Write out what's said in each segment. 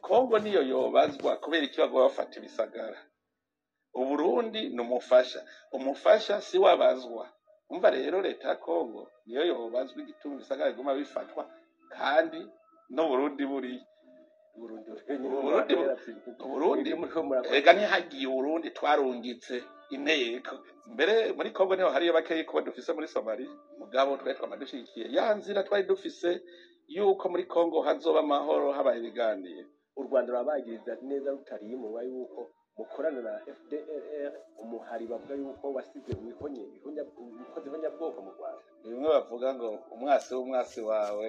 Kongo niyo yobazwa kubera iki baguma bafata ibisagara. Uburundi ni umufasha, umufasha si wabazwa. Umva rero leta ya Kongo niyo yobazwa igituma ibisagara biguma bifatwa, kandi n'Uburundi buri Burundi Uburundi Uburundi ega ntihagiye Uburundi twarungitse inteko mbere muri Kongo niho hariyo bakeyi kuba dufise muri Somalia, mugabo twari twama dushigikiye ya nzira twari dufise yuko muri Kongo hazoba amahoro habaye ibiganiro. U Rwanda rurabagiriza neza rutariye umunwa yuko mukorana na FDLR, umuhari bavuga yuko wasize wihonye ihonya ukoze ihonyabwoko mu Rwanda. Ni bimwe bavuga ngo umwasi w'umwasi wawe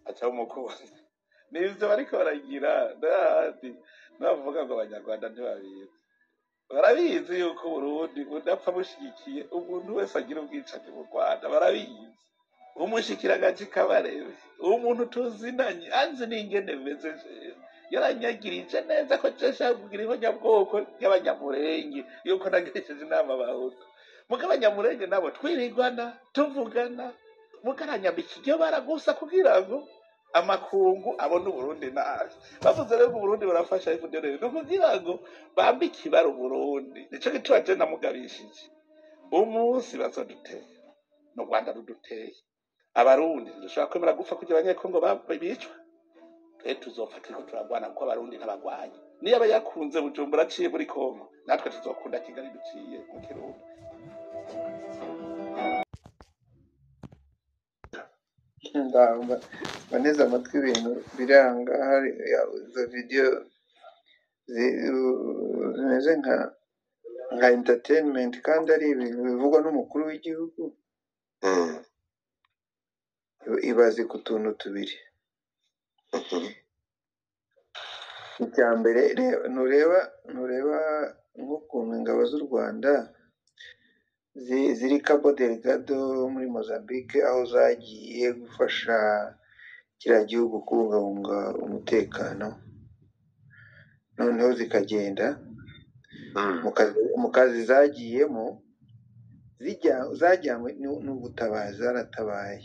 aca umukunzi. Nivyo bariko baragira n'ahandi nabavuga ngo abanyarwanda ntibabizi, barabizi yuko Uburundi budapfa bushigikiye umuntu wese agira ubwicanyi mu Rwanda, barabizi. Umushikiranganje Kabarebe umuntu tuzinanye anzi n'ingene meze jewe, yaranyagirije neza ko je nshaka kugira ihonyabwoko ry'abanyamurenge yuko nagirisheje inama abahutu, muga abanyamurenge nabo twirigwana tuvugana, muga aranyambika iryo bara gusa kugira ngo amakungu abone Uburundi nabi. Bavuze rero ngo Uburundi burafasha FDLR ni ukugira ngo bambike ibara Uburundi. Nico gituma je namugabishije umunsi bazodutera n'u Rwanda ruduteye, abarundi ntidushobora kwemera gupfa kugira abanyekongo bicwa. Twe tuzopfa turiko turagwana kuko abarundi ntabagwanya. Niyo aba yakunze Bujumbura aciye muri Kongo, natwe tuzokunda Kigali duciye mu Kirundo. Ndamba baneze amatwi ibintu biranga hari izo video zimeze nka entertainment kandi ari ibintu bivugwa n'umukuru w'igihugu. Ibaze ku tuntu tubiri. Icya mbere, ntureba nk'ukuntu ingabo z'u Rwanda ziri Cabo Delgado muri Mozambique, aho zagiye gufasha kiriya gihugu kubungabunga umutekano, noneho zikagenda mu kazi zagiyemo, zajyanywe n'ubutabazi, zaratabaye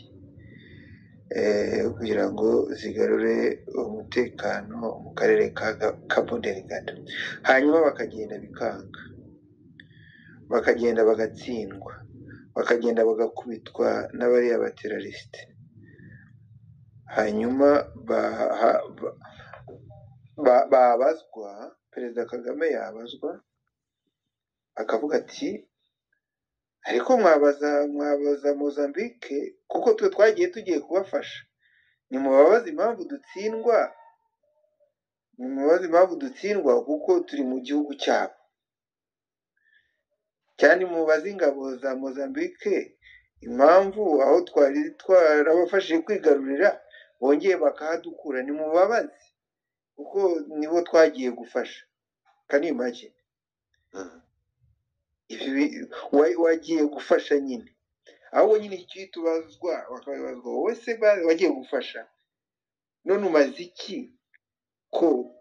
kugira ngo zigarure umutekano mu karere ka Cabo Delgado, hanyuma bakagenda bikanga, bakagenda bagatsindwa, bakagenda bagakubitwa n'abariya baterroristes, hanyuma babazwa, Perezida Kagame yabazwa akavuga ati ariko mwabaza Mozambique kuko twe twagiye tugiye kubafasha, nimubabaze impamvu dutsindwa, nimubabaze impamvu dutsindwa kuko turi mu gihugu cyabo, cyane mubaze ingabo za Mozambique impamvu aho twari twarabafashije kwigarurira bongeye bakahadukura, nimubabaze kuko nibo twagiye gufasha. Can you imagine? Wagiye gufasha nyine, ahubwo nyine icyo tubazwa bakabibazwa wowe se wagiye gufasha, none umaze iki ko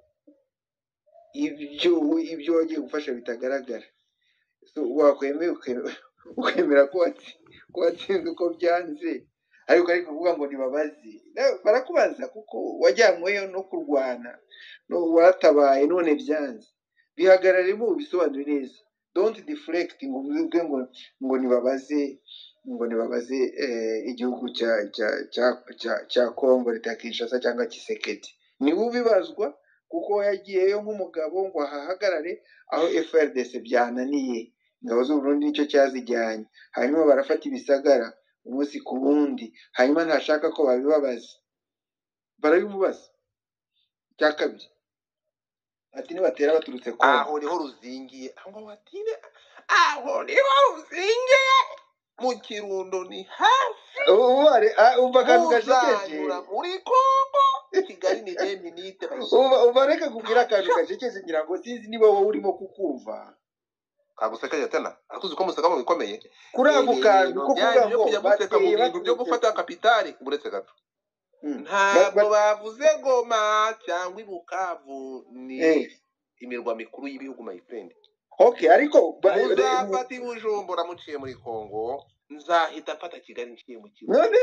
ibyo wagiye gufasha bitagaragara? So, wakwemera ukemera ko watsinze uko byanze, ariko kuvuga ngo ntibabaze, barakubaza kuko wajyanyweyo no kurwana, no waratabaye none byanze, bihagararemo ubisobanure neza. Don't deflect ngo uvuge ngo nibabaze, ngo nibabaze igihugu cya Kongo, leta ya Kinshasa cyangwa Tshisekedi. Niwe ubibazwa kuko yagiyeyo nk'umugabo ngo ahahagarare aho FRDC byananiye, ingabo z'u Burundi nicyo cyazijyanye, hanyuma barafata ibisagara umunsi ku wundi, hanyuma ntashaka ko babibabaza, barabimubaza. Cya kabiri ati nibatera baturutse Kongo, aho niho ruzingiye, aho ngaho ati aho niho ruzingiye mu Kirundo ni hafi, umva akantu gashekeje, muzanyura muri Kongo, Kigali ni 2 minutes. Umva reka kubwira akantu gashekeje, ngira ngo sinzi niba wowe urimo kukumva. Kagusekeje tena ariko uzi ko museka mu bikomeye kuri ako kantu ko kuvuga byo ngo kujya museka mu bateye bintu byo baturutse gufata kapitali, uretse gato ntabwo bavuze Goma cyangwa Bukavu, ni imirwa mikuru y'ibihugu my friend. Okay, ariko muzafata i Bujumbura muciye muri Kongo, nzahita mfata Kigali nciye mu Kirundo. None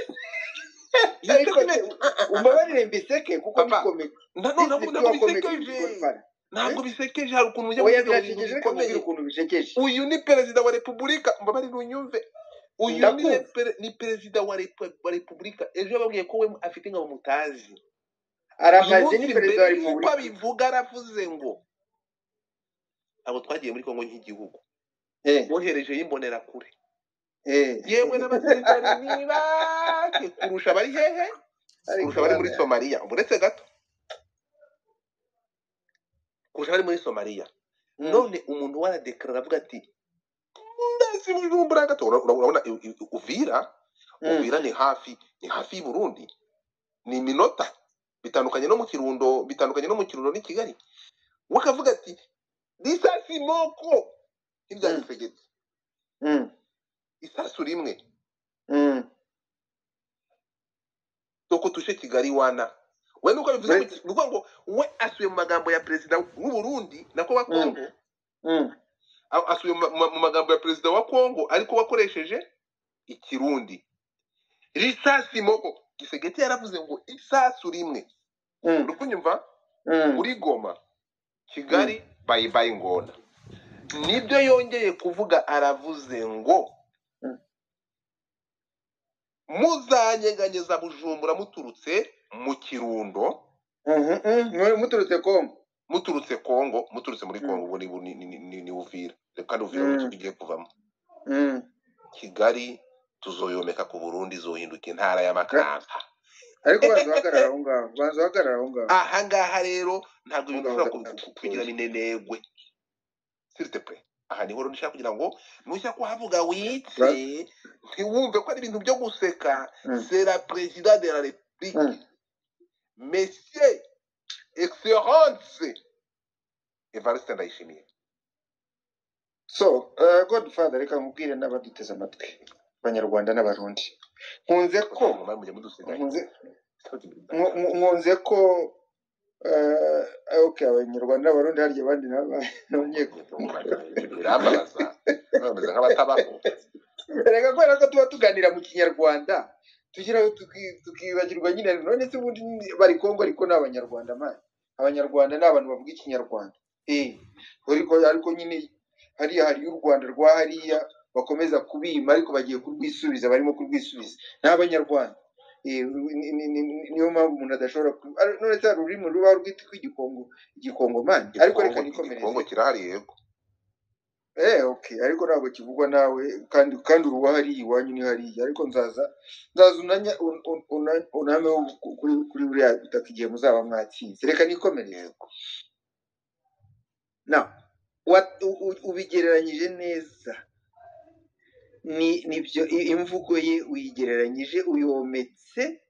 Ariko se Statement umbabarire mbiseke kuko ni papa, comedy. no, This ntabwo is ntabwo pure comedy, bisekeje, Godfather. ntabwo bisekeje. Hari ukuntu ujya Oya guseka mu bintu birasekeje, reka nkubwire bikomeye. ukuntu bisekeje. Uyu ni perezida wa repubulika, mbabarire unyumve. Uyu ni Ndakumva. ni perezida wa repubulika. Ejo yababwiye ko we afite ingabo mutazi. Uyu Aramaze ni munsi perezida wa mbere y'uko repubulika. abivuga aravuze ngo abo twagiye muri Kongo nk'igihugu boherejeyo imbonerakure, yewe n'abasirikare ni bake kurusha abari hehe, Ariko kurusha abari muri bana. Somaliya. Uretse gato, kurusha abari muri Somaliya. None umuntu waradekarara avuga ati ndasi Bujumbura gato. Urabona Uvira, Uvira ni hafi, ni hafi y'u Burundi, ni iminota, bitandukanye no mu Kirundo, bitandukanye no mu Kirundo n'i Kigali. We akavuga ati risasi moko nk'irya Gisegeti, isasu rimwe doko tushe Kigali wana. We nuko bivuze Uretse. ni ukuvuga ngo we asuye mu magambo ya perezida w'u Burundi nako wa Kongo, asuye mu magambo ya perezida wa Kongo, ariko wakoresheje ikirundi risasi moko. Gisegeti yaravuze ngo isasu rimwe, uri kunyumva, uri Goma, Kigali bayi bayi ngona. Nibyo yongeye kuvuga, aravuze ngo muzanyeganyeza Bujumbura muturutse mu Kirundo, Muturutse Kongo. Muturutse Kongo, muturutse muri Kongo, ubwo ni Uvira, kandi Uvira ugiye kuvamo. Kigali tuzoyomeka ku Burundi, izohinduka intara y'amakamba. Ariko banza uhagarara aho ngaho, banza uhagarara aho ngaho. Aha ngaha rero ntabwo Aho ibintu ngaho ushobora kugira gatoya. minenegwe, s'il te plaît. Aha niho rero nshaka kugira ngo nujya kuhavuga witse, ntiwumve ko ari ibintu byo guseka. C'est la président de la république, monsieur excellence Evariste Ndayishimiye. So, Godfather, reka nkubwire n'abaduteze amatwi, Abanyarwanda n'Abarundi. Nkunze ko Mwe mujye mudusigaye. Nkunze ko okay, Abanyarwanda n'Abarundi harya abandi n'Abanyekongo. Birambabaza, bameze nk'abatabaho. Reka kubera ko tuba tuganira mu Kinyarwanda tugeraho tukibagirwa nyine. None se ubundi bari Kongo ariko ni Abanyarwanda man. Abanyarwanda ni abantu bavuga Ikinyarwanda. Ariko nyine hariya hariyo u Rwanda rwa hariya bakomeza kubima, ariko bagiye kurwisubiza, barimo kurwisubiza. Ni Abanyarwanda. Niyo mpamvu umuntu adashobora none se hari ururimi ruba rwitwa igikongo, igikongomani? Ariko reka Igikongo, nikomereze. Kirahari yego. Okay, ariko ntabwo kivugwa nawe, kandi uruwa hariya iwanyu ni hariya, ariko nzaza unanya unameho kuri buriya butaka igihe muzaba mwatsinze. Reka nikomereze. Yego. Na ubigereranyije neza, ni nibyo, imvugo ye uyigereranyije, uyometse,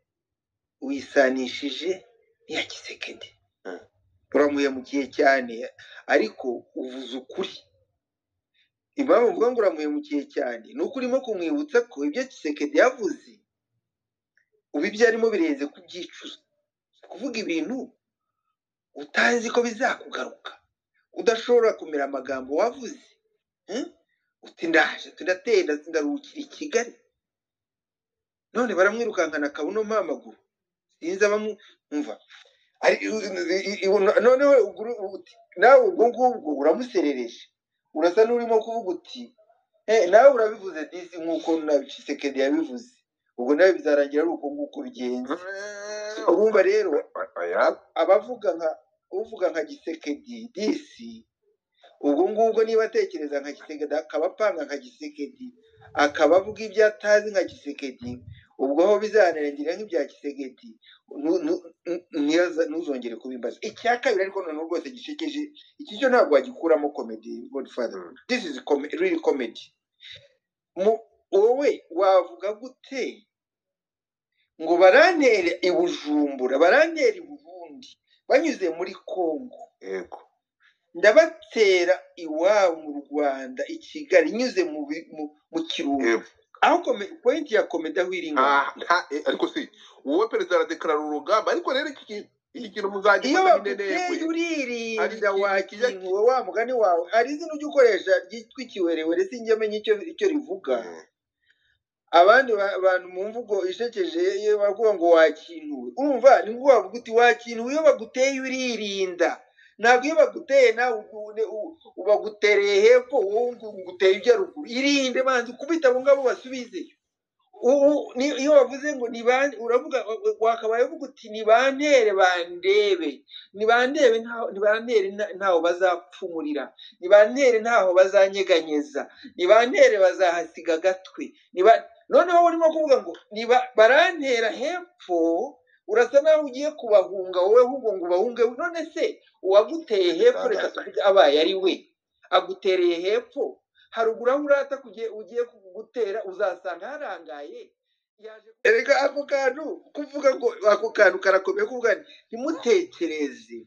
uyisanishije n'iya Kisekedi. Uramuhemukiye cyane, ariko uvuze ukuri. Impamvu mvuga ngo uramuhemukiye cyane ni uko urimo kumwibutsa ko ibyo Kisekedi yavuze ubu ibyo arimo birenze kubyicuza. Kuvuga ibintu utazi ko bizakugaruka, udashobora kumira amagambo wavuze, Uti ndaje, tudatenda, ndaruhukira i Kigali, none baramwirukankana akabuno mpamaguru, sinzi abamwumva. Noneho uti nawe ubwo ngubwo uramuserereje, urasa n'urimo kuvuga uti nawe urabivuze disi nk'uko na Tshisekedi yabivuze, ubwo nawe bizarangira ari uko nguko bigenze. Urumva rero abavuga nka uvuga nka Tshisekedi disi, ubwo ngubwo niba atekereza nka Tshisekedi, akaba apanga nka Tshisekedi, akaba avuga ibyo atazi nka Tshisekedi, ubwo aho bizanarangira nk'ibya Tshisekedi, ntuzongere kubimbaza. Icya kabiri ariko noneho rwose gishekeje, iki cyo ntabwo wagikuramo comedy, Godfather. This is really comedy. Wowe wavuga gute ngo barantere i Bujumbura, barantere i Burundi banyuze muri Kongo? Yego. Ndabatera iwabo mu Rwanda i Kigali nyuze mu Kirundo. Yego. Aho point ya comedy aho iri ngaho. Ariko si wowe perezida aradekarara urugamba, ariko rero iki kintu Iyo muzagifata baguteye nk'inenegwe. uririnda, Hari ikintu kijya wakintuwe wa mugani wawe, hari izina ujya ukoresha ryitwa ikiwerewere, sinjya menya icyo rivuga. Abandi bantu mu mvugo ishekeje iyo bavuga ngo wakintuwe, urumva ni nko wavuga uti wakintuwe. Iyo baguteye uririnda, ntabwo iyo baguteye nawe bagutereye hepfo, wowe ngo nguteye ujya ruguru. Irinde, banza ukubita abo ngabo basubizeyo. Ubu iyo bavuze ngo ni uravuga wakabaye uvuga uti nibantere bandebe, nibandebe ntaho, nibantere ntaho bazapfumurira, nibantere ntaho bazanyeganyeza, nibantere bazahasiga agatwe. Niba noneho urimo kuvuga ngo niba barantera hepfo, urasa naho ugiye kubahunga wowe, ahubwo ngo ubahunge. None se uwaguteye hepfo, reka tuvuge abaye ari we agutereye hepfo, haruguru aho urata ugiye gutera uzasanga harangaye. Yaje erega ako kantu kuvuga ngo ako kantu karakomeye, kuvuga nti ntimutekereze,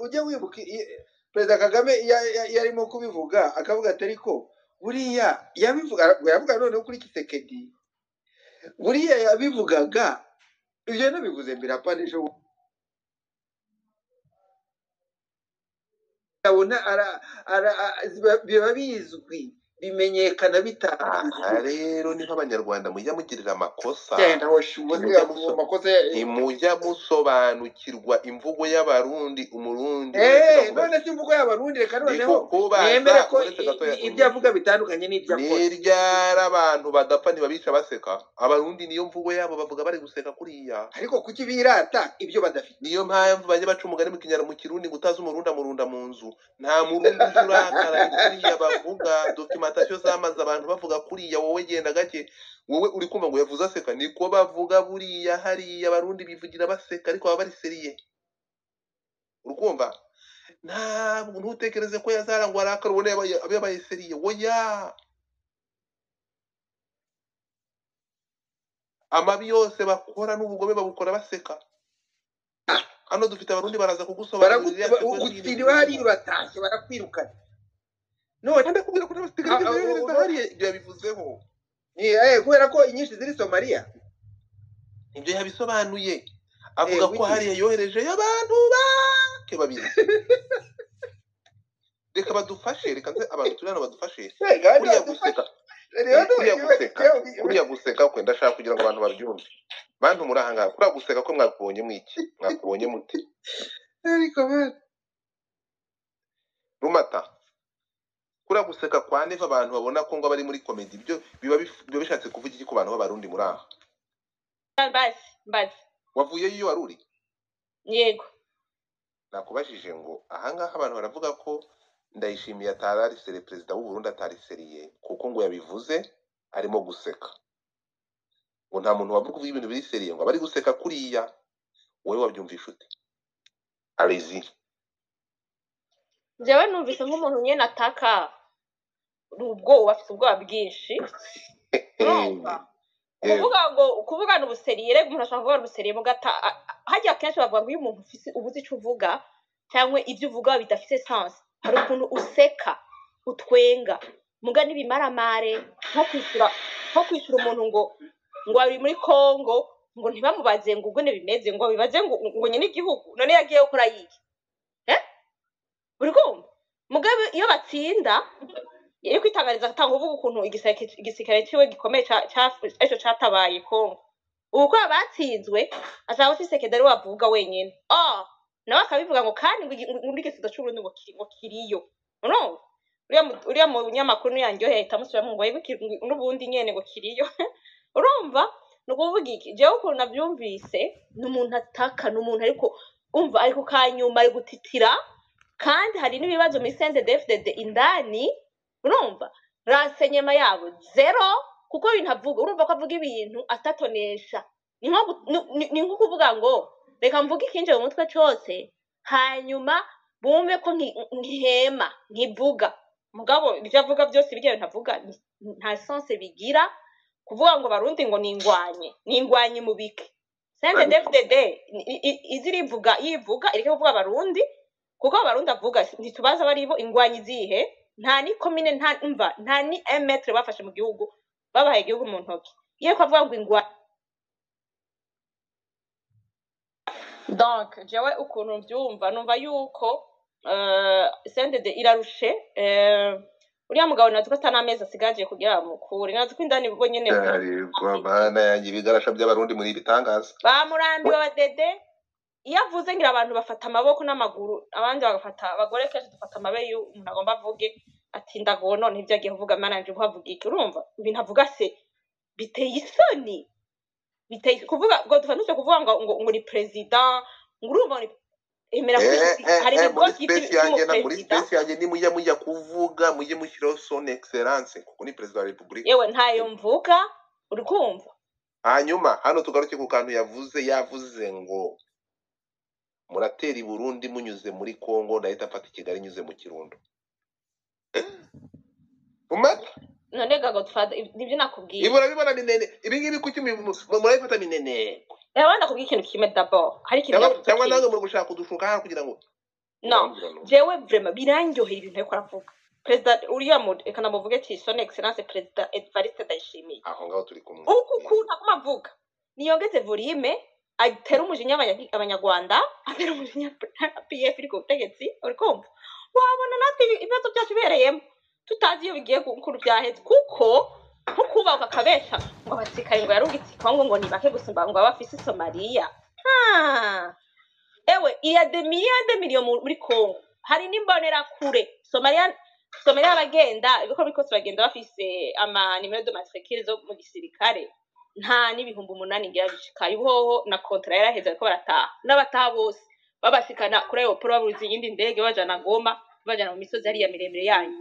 ujye wibuka Perezida Kagame yarimo kubivuga akavuga ati ariko buriya yabivuga, yavuga noneho kuri Tshisekedi, buriya yabivugaga ibyo nabivuze mbere apana ejo abona biba bizwi, bimenyekana bitavuzwe. Aha rero niho abanyarwanda mujya mugirira amakosa. Genda washuwe Ntimujya amakosa ntimujya musobanukirwa imvugo y'abarundi. Umurundi wese avuga none se imvugo y'abarundi, reka ndi noneho kukubaza nemere ko uretse gatoya ibyo avuga bitandukanye n'ibyo akora. Ni ryari abantu badapfa ntibabica baseka? Abarundi niyo mvugo yabo, bavuga bari guseka kuriya. Ariko kuki birata ibyo badafite? Niyo mpamvu bajya baca umugani mu kinyarwanda, mu kirundi ngo utazi umurundi amurunda mu nzu. Nta murundi ujya urakara, ni kuriya bavuga. Documentation zamaze abantu bavuga kuriya, wowe genda gake, wowe uri kumva ngo yavuze aseka, niko bavuga buriya. Hariya abarundi bivugira baseka, ariko baba bari sérieux. Urukumva ntabwo ntutekereze ko yazara ngo arakara ubone yabaye sérieux. Oya, amabi yose bakora n'ubugome babukora baseka. Hano dufite abarundi baraza kugusobanurira iriya sequence y'ibintu Gutsindiwe hariya bivuga. Uratashye barakwirukana none. Ndakubwira ko n'abasigaye yohereza hariya, ibyo yabivuzeho. Kubera ko inyinshi ziri Somaliya. Ibyo yabisobanuye avuga ko wiki hariya yoherejeyo abantu bake babiri. Reka badufashe, reka nze abantu turi hano badufashe. Kandi Kuriya badufashe guseka rero kuriya guseka kuriya guseka kwe, ndashaka kugira ngo abantu babyumve. Bantu muri aha ngaha, kuriya guseka ko mwakubonye mwiki, mwakubonye mute? Ariko bana Rumata, kuriya guseka kwa Neva, abantu babona ko ngo bari muri comedy, ibyo biba bishatse kuvuga iki ku bantu b'abarundi muri aha? Mbazi mbazi. Wavuyeyo iyo wari uri? Yego. Nakubajije ngo ahangaha abantu baravuga ko Ndayishimiye atari sérieux, perezida w'u Burundi atari sérieux, kuko ngo yabivuze arimo guseka, ngo nta muntu wavuga uvuga ibintu biri sérieux ngo aba ari guseka kuriya. Wowe wabyumvisha ute? Allez-y. Njyewe numvise nk'umuntu nyene ataka, ni ubwoba, afite ubwoba bwinshi, urumva? Yego. Kuvuga ngo kuvugana ubusérieux, rega umuntu ashobora kuvugana ubusérieux mugata harya kenshi bavuga ngo iyo umuntu ufise ubuze ico uvuga cyangwa ibyo uvuga bidafise sens, hari ukuntu useka, utwenga, muga n'ibimaramare nko kwishura umuntu ngo ari muri Congo, ngo ntibamubaze ngo ubwo bimeze, ngo bibaze ngo nyine igihugu none yagiye gukora yiki? Uri kumva? Mugabe iyo batsinda yari kwitangariza, atanga uvuga ukuntu igisirikare ciwe gikomeye ejo catabaye Congo. Ubu ko batsinzwe ashaka ko Tshisekedi ari we avuga wenyene, ah nawe akabivuga ngo kandi ngo igisiga c'Uburundi ngo kiriyo. Urumva uriya munyamakuru niyanryoheye ahita amusubiramo ngo yego n'ubundi nyene ngo kiriyo. Urumva ni ukuvuga iki? Jewe ukuntu navyumvise, ni umuntu ataka, ni umuntu ariko umva ari ku kanyuma, ari gutitira, kandi hari n'ibibazo muri CNDD-FDD indani. Urumva renseignement yabo zéro, kuko ibintu avuga, urumva ko avuga ibintu atatonesha. Ni nko kuvuga ngo reka mvuge ikinje mu mutwe cose, hanyuma bumve ko nkihema nkivuga. Mugabo ibyo avuga byose, ibyo bintu avuga nta sens bigira. Kuvuga ngo barundi ngo ningwanye, ningwanye mu biki? CNDD-FDD izi irivuga, yivuga ireke kuvuga abarundi, kuko abarundi avuga ntitubaza abaribo. Ingwanyi zihe? Nta ni komine, nta mva, nta ni un mètre bafashe mu gihugu, babahaye igihugu mu ntoki. Iyo ko avuga ngo ingwa, donc jewe ukuntu mvyumva, numva yuko CNDD irarushe. Uriya mugabo nazi ko atari amezi asigaje kugira bamukure, nazi ko indani bo nyene Ariko mana yanjye, ibigarasha by'abarundi muri ibitangaza. Bamurambiwe abadede. Iyo avuze ngira abantu bafata amaboko n'amaguru, abandi bagafata abagore, kenshi dufata amabere iyo umuntu agomba avuge ati ndagowe none ibyo agiye kuvuga, mana yanje, uhavuga iki? Urumva ibintu avuga se biteye isoni, biteye kuvuga ngo dufata kuvuga ngo ni president, ngo urumva ngo ni emera Eh, kuri eh, hari eh, muri ibigo space yanjye na muri by'umuperezida. space yanjye nimujya mujya kuvuga mujye mushyiraho son excellence, kuko ni perezida wa repubulika. Yewe, ntayo mvuga, uri kumva? Hanyuma hano tugaruke ku kantu yavuze ngo muratera i Burundi munyuze muri Congo, ndahita mfata i Kigali nyuze mu Kirundo. Umata None ga Godfather, nibyo nakubwiye. Ibi urabibona minene, ibi ngibi kuki murabifata minene? Reba, ndakubwiye ikintu kimwe d'abord, hari ikintu Cyangwa yavuze cyangwa kimwe. Namwe muri gushaka kudushuka hano kugira ngo No, urambwira no. Jewe vraiment birandyohera ibintu ariko aravuga perezida uriya mu, reka ndamuvuge ati son excellence perezida Evariste Ndayishimiye. Aho ngaho turi kumwe. Uku kuntu aguma avuga, niyongeze volume, atera umujinya abanyarwanda, atera umujinya PF iri ku butegetsi. Uri kumva, wabona natwe ibibazo byacu bihereyemo tutazi iyo bigiye ukuntu byaheze, kuko nko kubaka akabesha ngo abasirikare ngo yarungitse i Kongo ngo ni bake gusumba ngo abafise Somaliya. Ah. Ewe, iya de millions de millions muri Kongo, hari n'imbonerakure Somalia. Somalia bagenda ibikorwa bikose, bagenda bafise ama numéro de matricule zo mu gisirikare, nta n'8,000 ngira bishika ubuhoho na contrat yaraheze, bariko barataha n'abataha bose babashikana kuri aéroport, babuze iyindi ndege bajana Goma, bajana mu misozi hariya miremire yanyu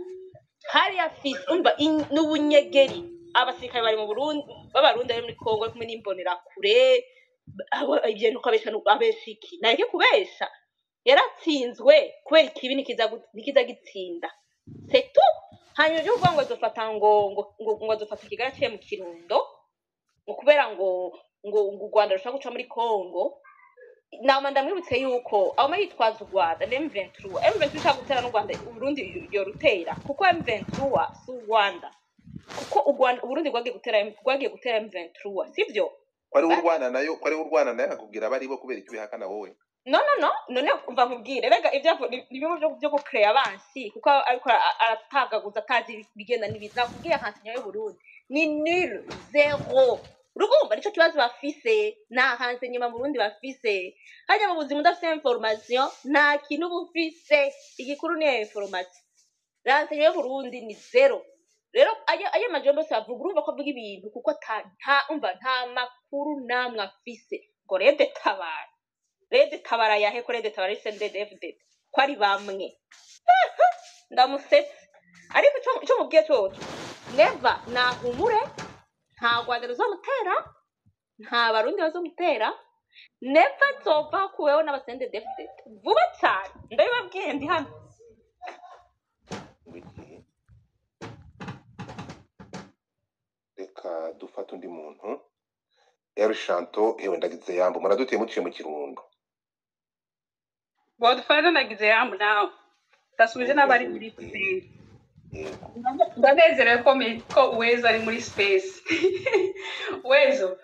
hariya fisi. Umva, n'ubunyegeri abasirikare bari mu Burundi b'abarundi bari muri Kongo bari kumwe n'imbonerakure. Ibyo nuko abesha, abesha iki? Nareke kubesha, yaratsinzwe kubera ikibi nikiza gitsinda, c'est tout. Hanyuma ibyo kuvuga ngo azofata ngo azofata Kigali aciye mu Kirundo, ngo kubera ngo u Rwanda rushaka guca muri Kongo, nama ndamwibutse yuko aho yitwaza u Rwanda ni M23. M23 ishaka gutera n'u Rwanda, Uburundi yorutera, kuko M23 si u Rwanda, kuko u Rwanda, Uburundi rwagiye gutera M23, sivyo? Ko ari urwana nayo, ko ari urwana nayo akakubwira abari bo, kubera icyo ubihakana wowe? No, no, no, none umva nkubwire, rega ibyo ni bimwe byo gucrea abansi, kuko ariko aratagaguza atazi ibigenda n'ibiza. Kubwira nka y'u Burundi ni nul, zéro. Urumva nico kibazo bafise, nta hanze nyuma mu Burundi bafise. Hajya mu buzima udafise information nta kintu uba ufise, igikuru ni information. Renseignement y'u Burundi ni zéro. Rero ayo majambo yose avuga, urumva ko avuga ibintu kuko ata nta, umva, nta makuru namwe afise. Ngo RED Tabara, RED Tabara yahe? Ko RED Tabara ari CNDD-FDD, ko ari bamwe? Ndamusetse, ariko ico mubwiye coco, Neva nahumure, nta Rwanda ruzomutera, nta Barundi bazomutera. Neva azova hakuweho n'aba CNDD-FDD vuba cane, ndabibabwiye, ndi hano. Ngo iki? Reka dufate undi muntu, El Shanto. Ewe, ndagize yambo, muraduteye muciye mu Kirundo. Godfather, nagize yambu nawe, ndasubije n'abari muri space. Yego. Ndanezerewe ko Uwezo ari muri space. Uwezo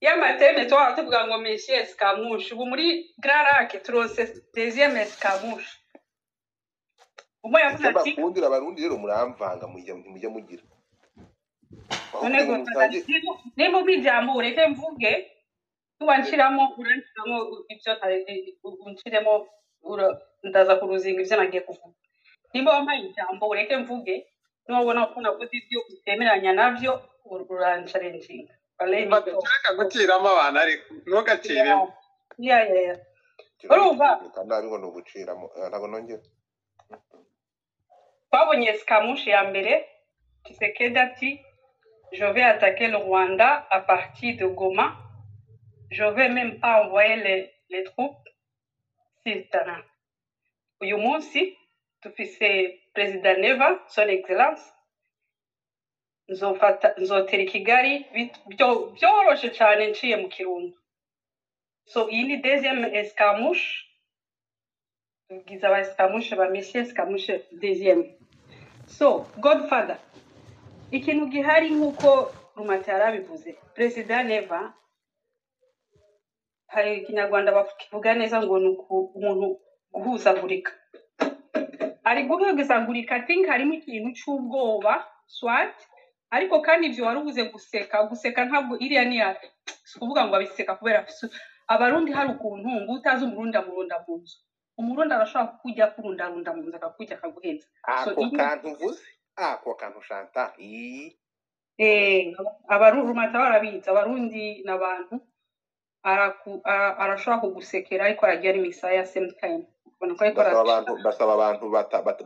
y'amateme twaba tuvuga ngo monsieur escarmouche, ubu muri Grand Lac turonse deuxième escarmouche. Umwe yavuze Icyo ati mbakundira abarundi rero, muramvanga, mujya ntimujya mugira aho none kugira ngo Godfather, musange. Nimba umpa ijambo ureke mvuge, nuba nshiramo uranshiramo ibyo unshiremo, ndaza kuruzinga ibyo nagiye kuvuga. Nimba wampaye ijambo ureke mvuge, niwabona ko navuze ibyo utemeranya nabyo uransharenjinga. Let me talk. Reka guciramo abantu, ariko ntugaciremo. Yeah. Kirundi Urumva kivuga nabi ngo ni uguciramo. Eh, ntabwo nongera. Twabonye escarmouche ya mbere, Tshisekedi ati je vais attaquer le Rwanda à partir de Goma, je vais même pas envoyer les troupes sur terrain. Uyu munsi dufise perezida Neva, son excellence, nzofata nzotera i Kigali byoroshe cyane nciye mu Kirundo. So iyi ni deuxième escarmouche, tugize aba escarmouche ba monsieur escarmouche deuxième. So Godfather, ikintu gihari nk'uko Rumata yarabivuze, perezida Neva, hari ikinyarwanda bakivuga neza ngo ni umuntu guhuzagurika. Ari guhuzagurika, I think harimo ikintu c'ubwoba swat, ariko kandi ivyo wari uvuze guseka, guseka ntabwo iriya ni ya, si ukuvuga ngo abiseka kubera Abarundi hari ukuntu ngo utazi Umurundi amurunda mu nzu. Umurundi arashobora kukujya kurundarunda mu nzu akakujya akaguheza. So Ako iyo kantu uvuze, ako kantu Shanta, ii Abarundi rumata barabizi, Abarundi n'abantu arashobora kugusekera ariko aragira n'imisaya same time. Ubona ko ariko Ndasaba abantu, ndasaba abantu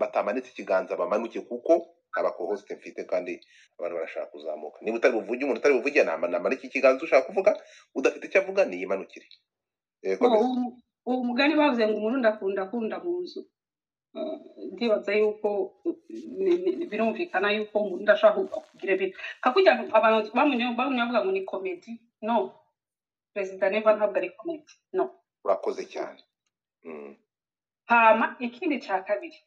batamanitse ikiganza bamanuke, kuko aba co-host mfite kandi abantu barashaka kuzamuka. Niba utari buvuge, umuntu utari buvuge namanike ikiganza, ushaka kuvuga udafite icyo avuga niyimanukire. Komeza. Uwo mugani bavuze ngo Umurundi akunda kunda mu nzu. Ndibaza yuko birumvikana yuko Umurundi ashobora kugira ibintu kakujya abantu bamwe bamwe bavuga ngo ni comédie. No, Perezida Neva ntabwo ari comédie, no. Urakoze cyane. Hama ikindi ca kabiri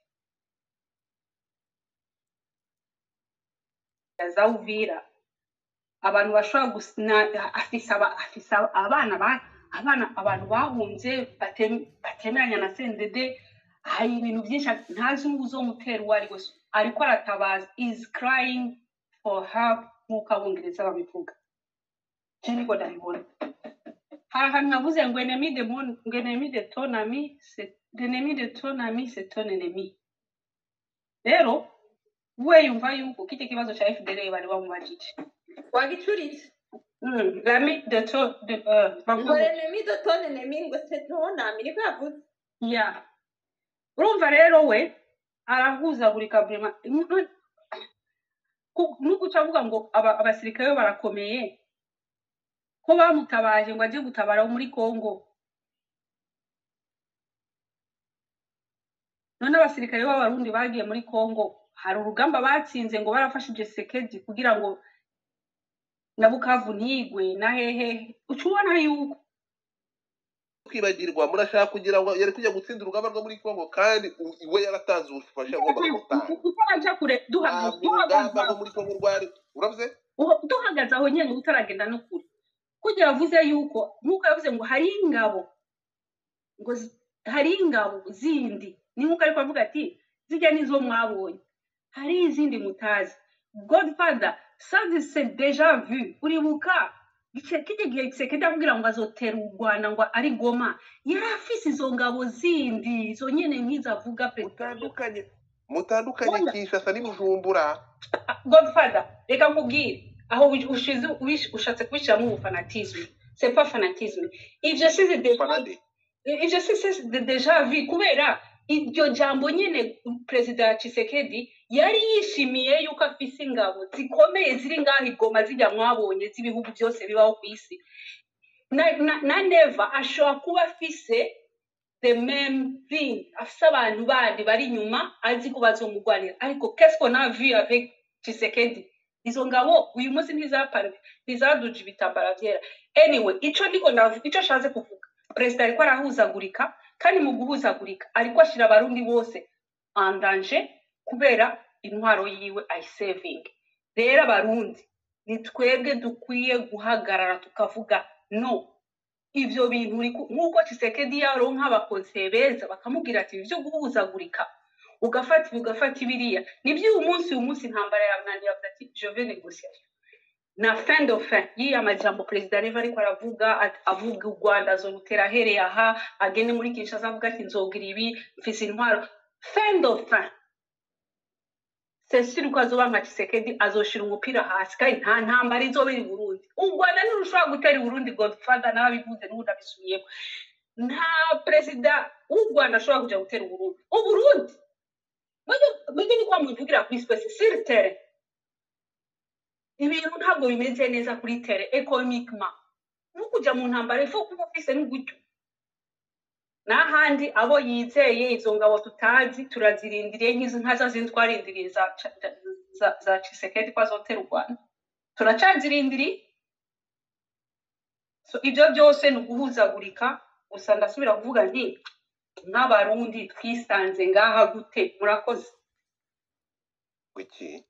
za Uvira, abantu bashobora gusina afise abana ba abana abantu bahunze batemeranya na CNDD. Hari ibintu byinshi ntazi uzomutera uwo ari we, ariko aratabaza, is crying for help nk'uko Abongereza babivuga. Je niko ndabibona. Hari ahantu havuze ngo ennemi de mon, ngo ennemi de ton ami c'est l'ennemi de ton ami, c'est ton ennemi. Rero we yumva yuko k'icyo kibazo cya FDL bari bamubajije Wagicuritse. L'ami de ton de Ngo bavuga l'ennemi de ton ennemi ngo c'est ton ami, niko yavuze. Ya, urumva rero we arahuzagurika vraiment. Nuguca avuga ngo abasirikare be barakomeye, ko bamutabaje ngo ajye gutabara abo muri Congo. None abasirikare b'Abarundi bagiye muri Congo hari urugamba batsinze ngo barafashije Sekedi kugira ngo na Bukavu ntigwe na hehe? Uca ubona yuko Kwibagirwa murashaka kugira ngo yari kujya gutsinda urugamba rwo muri Congo, kandi we yaratanze ubufasha yagombaga gutanga. Utaraja kure, duhagaze Ntabwo urugamba duhagaze rwo muri Congo rwari uravuze. Duhagaze aho nyene, utaragenda no kure, kugira yavuze yuko nk'uko yavuze ngo hari ingabo ngo hari ingabo zindi, ni nk'uko ariko avuga ati zijya nizo mwabonye, hari izindi mutazi. Godfather, ça c'est déjà vu. Uribuka kijya gihe Tshisekedi akubwira ngo azotera u Rwanda ngo ari Goma, yari afise izo ngabo zindi, izo nyene nk'izo avuga perezida. Mutandukanye, mutandukanye Oya. Kinshasa n'i Bujumbura. Godfather, reka nkubwire aho ushize ushatse kubishyiramo ubufanatisme. C'est pas fanatisme ivyo, c'est déjà Fanade. Ivyo c'est déjà vu, kubera iryo jambo nyene Perezida Tshisekedi yari yishimiye yuko afise ingabo zikomeye ziri ngaho i Goma, zijya mwabonye z'ibihugu byose bibaho ku isi. Na Neva ashobora kuba afise the main thing, afise abantu bandi bari inyuma azi ko bazomugwanira. Ariko qu'est-ce qu'on a vu avec Tshisekedi? Izo ngabo uyu munsi ntizapara, ntizaduje ibitambara vyera. Anyway, ico ndiko ndavuga, ico nshatse kuvuga, perezida ariko arahuzagurika, kandi mu guhuzagurika ariko ashira Abarundi bose en danger kubera intwaro yiwe ayisevinga. Rero Abarundi ni twebwe dukwiye guhagarara tukavuga no. Ivyo bintu nk'uko Tshisekedi yaronka abakonseye beza bakamubwira ati ivyo guhuzagurika, ugafata ibi, ugafata biriya, nibyo uyu munsi intambara yamunaniye, avuga ati je vais négocier. Na fin de fin yiya majambo perezida Neva ariko aravuga, avuga u Rwanda azorutera ahereye aha, agende muri Kinshasa avuga ati nzogira ibi, mfise intwaro. Fin de fin, c'est sûr ko azoba nka Tshisekedi, azoshira umupira hasi kandi nta ntambara izobera i Burundi. U Rwanda ntirushobora gutera i Burundi. Godfather nawe abivuze, n'ubundi abisubiyemo, nta perezida w'u Rwanda ashobora kuja gutera Uburundi. Uburundi mwebwe niko muvugira kuri space, sur terrain ibintu ntabwo bimeze neza kuri terrain économiquement. Nukuja mu ntambara ifo kuba ufise n'uburyo n'ahandi abo yizeye. Izo ngabo tutazi turazirindiriye nk'izo nka za zindi twarindiriye za Tshisekedi ko azotera u Rwanda, turacazirindiriye. So ibyo byose ni uguhuzagurika gusa. Ndasubira kuvuga nti nk'Abarundi twisanze ngaha gute? Murakoze. Kuki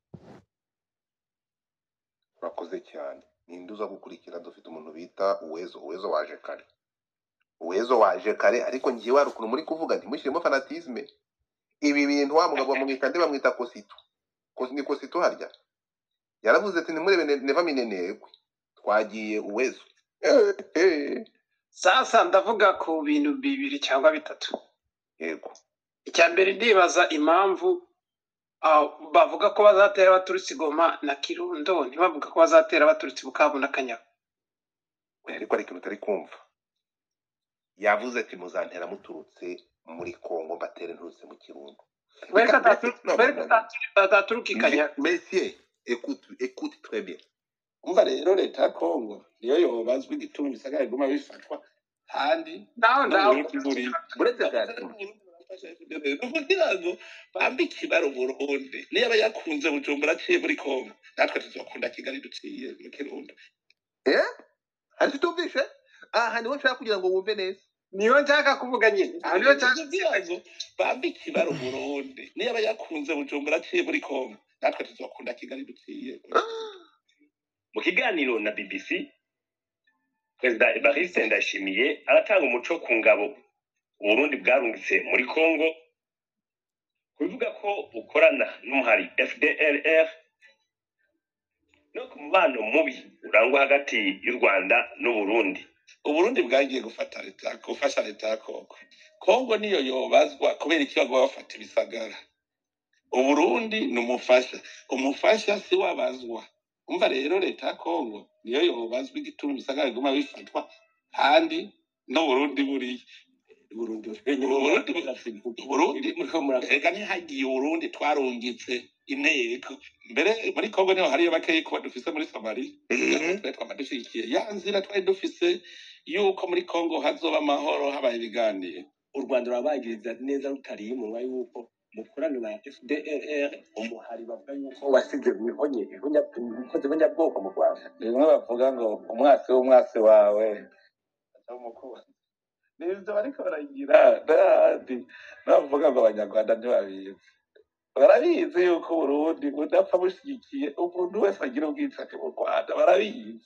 urakoze cyane. Ninde uza gukurikira? Dufite umuntu bita Uwezo. Uwezo waje kare, Uwezo waje kare, ariko ngiye hari ukuntu muri kuvuga ntimushyiremo fanatisme. Ibi bintu wa mugabo bamwita nde? Bamwita Kosito. Ni Kosito harya yaravuze ati ntimurebe Neva minenegwe, twagiye Uwezo. Sasa ndavuga ku bintu bibiri cyangwa bitatu. Yego. Icya mbere, ndibaza impamvu bavuga ko bazatera baturutse i Goma na Kirundo, ntibavuga ko bazatera baturutse i Bukavu na Kanyaru. Oya, ariko hari ikintu utari kumva. Yavuze ati muzantera muturutse muri Kongo, mbatere nturutse mu Kirundo. Kubera ko Reka mbese no no kubera ko no no ataturuka i Kanyaru. Monsieur, écoute, écoute très bien. Umva rero, leta ya Kongo niyo yobazwa igituma ibisagara biguma bifatwa kandi Ndaho ndaho. n'Uburundi buri Buretse gato. Kugira ngo bambike ibara Uburundi. Niba yakunze Bujumbura aciye muri Kongo, natwe tuzokunda Kigali duciye mu Kirundo. Hari icyo utumvishe aha? Niho nshaka kugira ngo wumve neza. Niyo nshaka kuvuga nyine, aho niyo nshaka. Kugira ngo bambike ibara Uburundi, niba yakunze Bujumbura aciye muri Kongo, natwe tuzokunda Kigali duciye mu Kirundo. Mu kiganiro na BBC, Perezida Evariste Ndayishimiye aratanga umuco ku ngabo Uburundi bwarungitse muri Congo, kubivuga ko bukorana n'umuhari FDLR, no ku mubano mubi urangwa hagati y'u Rwanda n'Uburundi. Uburundi bwagiye gufata leta, gufasha leta ya Kongo. Kongo niyo yobazwa kubera iki baguma bafata ibisagara. Uburundi ni umufasha, umufasha si wabazwa. Umva rero, leta ya Kongo niyo yobazwa igituma ibisagara biguma bifatwa kandi n'Uburundi buriya. Burundi. Uburundi, Uburundi reka ntihagiye. Uburundi twarungitse inteko mbere muri Kongo, niho hariyo bakeyi kuba dufise muri Somaliya. Twe twama dushigikiye ya nzira twari dufise yuko muri Kongo hazoba amahoro habaye ibiganiro. U Rwanda rurabagiriza neza rutariye umunwa yuko mukorana na FDLR, umuhari bavuga yuko wasize wihonye ukoze ihonyabwoko mu Rwanda. Bimwe bavuga ngo umwasi w'umwasi wawe aca umukunzi, nivyo bariko baragira n'ahandi. Bavuga ngo Abanyarwanda ntibabizi, barabizi yuko Uburundi budapfa bushigikiye umuntu wese agira ubwicanyi mu Rwanda. Barabizi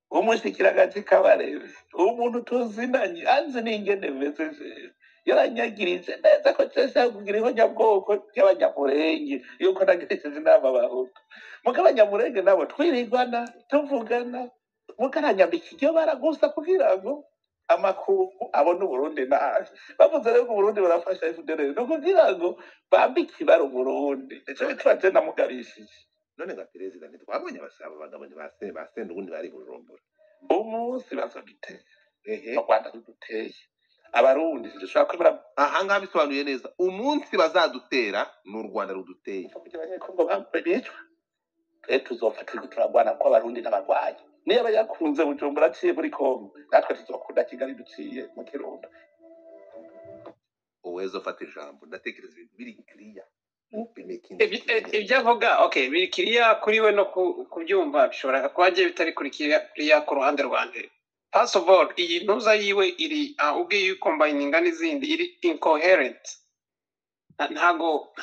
umushikiranganji Kabarebe, umuntu tuzinanye, anzi n'ingene meze jewe, yaranyagirije neza ko nshaka kugira ihonyabwoko ry'Abanyamurenge, yuko nagirishije inama Abahutu. Muga Abanyamurenge nabo twirigwana tuvugana, mukaranyambika iryo bara gusa kugira ngo amakungu abone Uburundi nabi. Bavuze rero ngo Uburundi burafasha FDL, ni ukugira ngo bambike ibara Uburundi. Nico bituma je namugabishije. None nka perezida, ntitwabonye abasaba abagabo ntibase ubundi bari Bujumbura? Umunsi bazodutera, Ehe. mu Rwanda ruduteye, Abarundi ntidushobora kwemera. Aha ngaha bisobanuye neza: umunsi bazadutera, ni u Rwanda ruduteye. Gupfa kugira Abanyekongo bicwa, twe tuzopfa turiko turagwana kuko Abarundi n'abagwanyi. Niba yakunze Bujumbura aciye muri Kongo, natwe tuzokunda Kigali duciye mu Kirundo. Uwezo, fata ijambo. Ndatekereza ibintu biri kiriya bimekinze. Ibyo avuga, okay, biri kiriya kuri we no kubyumva bishobora kuba agiye bitari kuri kiriya ku ruhande rwanjye. First of all, iyi ntuza yiwe iri ubwe yicombininga n'izindi, iri incoherent. Ntago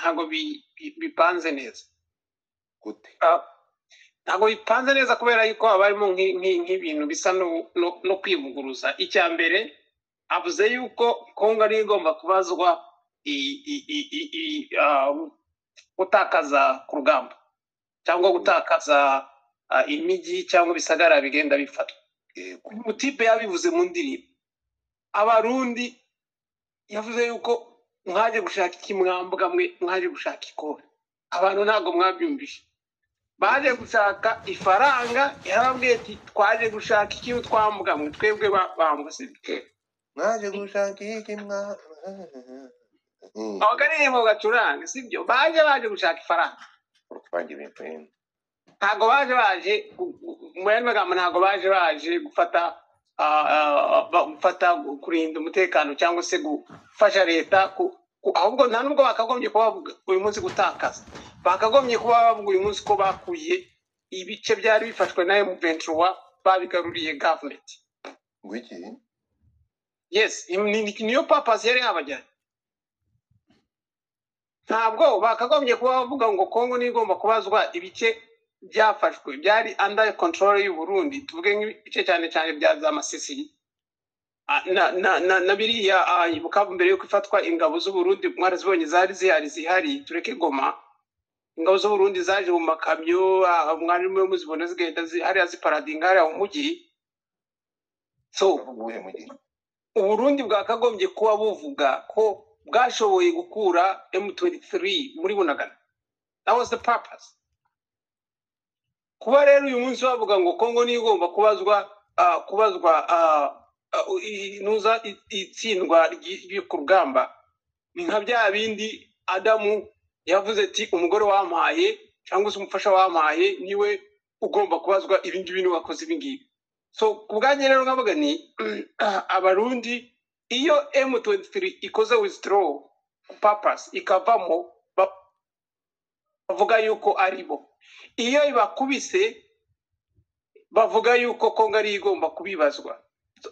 bipanze neza. Gute? Ntabwo bipanze neza kubera yuko haba harimo nk'ibintu bisa no kwivuguruza. Icya mbere, avuze yuko Kongo ariyo igomba kubazwa gutakaza ku rugamba cyangwa gutakaza imijyi cyangwa ibisagara bigenda bifatwa. Yego. Umutipe yabivuze mu ndirimbo Abarundi, yavuze yuko mwaje gushaka iki mwambuga mwe, mwaje gushaka ikora abantu ntabwo mwabyumvishe, baje gushaka ifaranga. Yarababwiye ati twaje gushaka iki twambuga mwe, twebwe bambwa sibyo? Mwaje gushaka iki mwa Aho karirimbo gacuranga sibyo, baje gushaka ifaranga. Urutwanga ibintu nyine. Ntabwo baje mu yandi magambo, ntabwo baje gufata gufata kurinda umutekano cyangwa se gufasha leta ahubwo nta nubwo bakagombye kuba bavuga uyu munsi gutakaza, bakagombye kuba bavuga uyu munsi ko bakuye ibice byari bifashwe na M23, babigaruriye government. Ngo iki? Yes, niyo purpose yari yabajyanye. Ntabwo bakagombye kuba bavuga ngo Kongo niyo igomba kubazwa ibice byafashwe byari under control y'u Burundi, tuvuge nk'ibice cyane cyane bya za Masisi. Na biriya Bukavu mbere yuko ifatwa, ingabo z'Uburundi mwarazibonye zari zihari. Tureke Goma, ingabo z'Uburundi zaje mu makamyo, mwari mwe muzibona zigenda hariya ziparadinga hariya mu mujyi. So Uravuga uwuhe mujyi? Uburundi bwakagombye kuba buvuga ko bwashoboye gukura M23 muri Bunagana. That was the purpose. Kuba rero uyu munsi bavuga ngo Kongo niyo igomba kubazwa nuza itsindwa ku rugamba, ni nka bya bindi Adamu yavuze ati: "Umugore wampaye cyangwa se umufasha wampaye niwe ugomba kubazwa ibi ngibi, niwe wakoze ibi ngibi." So ku bwanjye rero nkavuga ni Abarundi, iyo M23 ikoze withdraw purpose ikavamo, bavuga yuko ari bo. Iyo ibakubise, bavuga yuko Kongo ariyo igomba kubibazwa.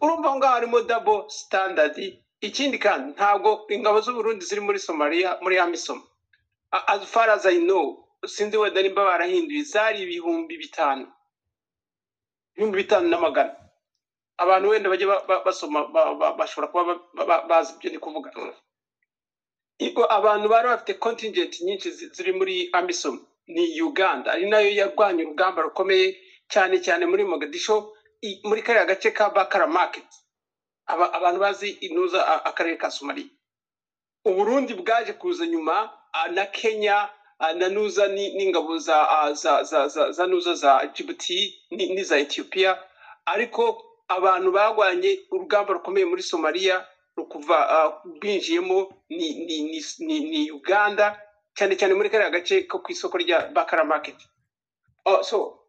Urumva aho ngaho harimo double standard. Ikindi kandi, ntabwo ingabo z'Uburundi ziri muri Somalia muri AMISOM. As far as I know, sinzi wenda nimba barahinduye, zari 5000, 5100. Abantu wenda bajya basoma bashobora kuba bazi ibyo ndi kuvuga. Abantu bari bafite contingent nyinshi ziri muri AMISOM ni Uganda, ari nayo yarwanya urugamba rukomeye cyane cyane muri Mogadisho, muri kariya gace ka Bakara Market. Abantu bazi inuza akarere ka Somalia. Uburundi bwaje kuza nyuma, na Kenya, na nuza n'ingabo za nuza za Djibouti n'iza Ethiopia. Ariko abantu barwanye urugamba rukomeye muri Somalia rukuva binjiyemo ni Uganda, cyane cyane muri kariya gace ko ku isoko rya Bakara Market. Oh, so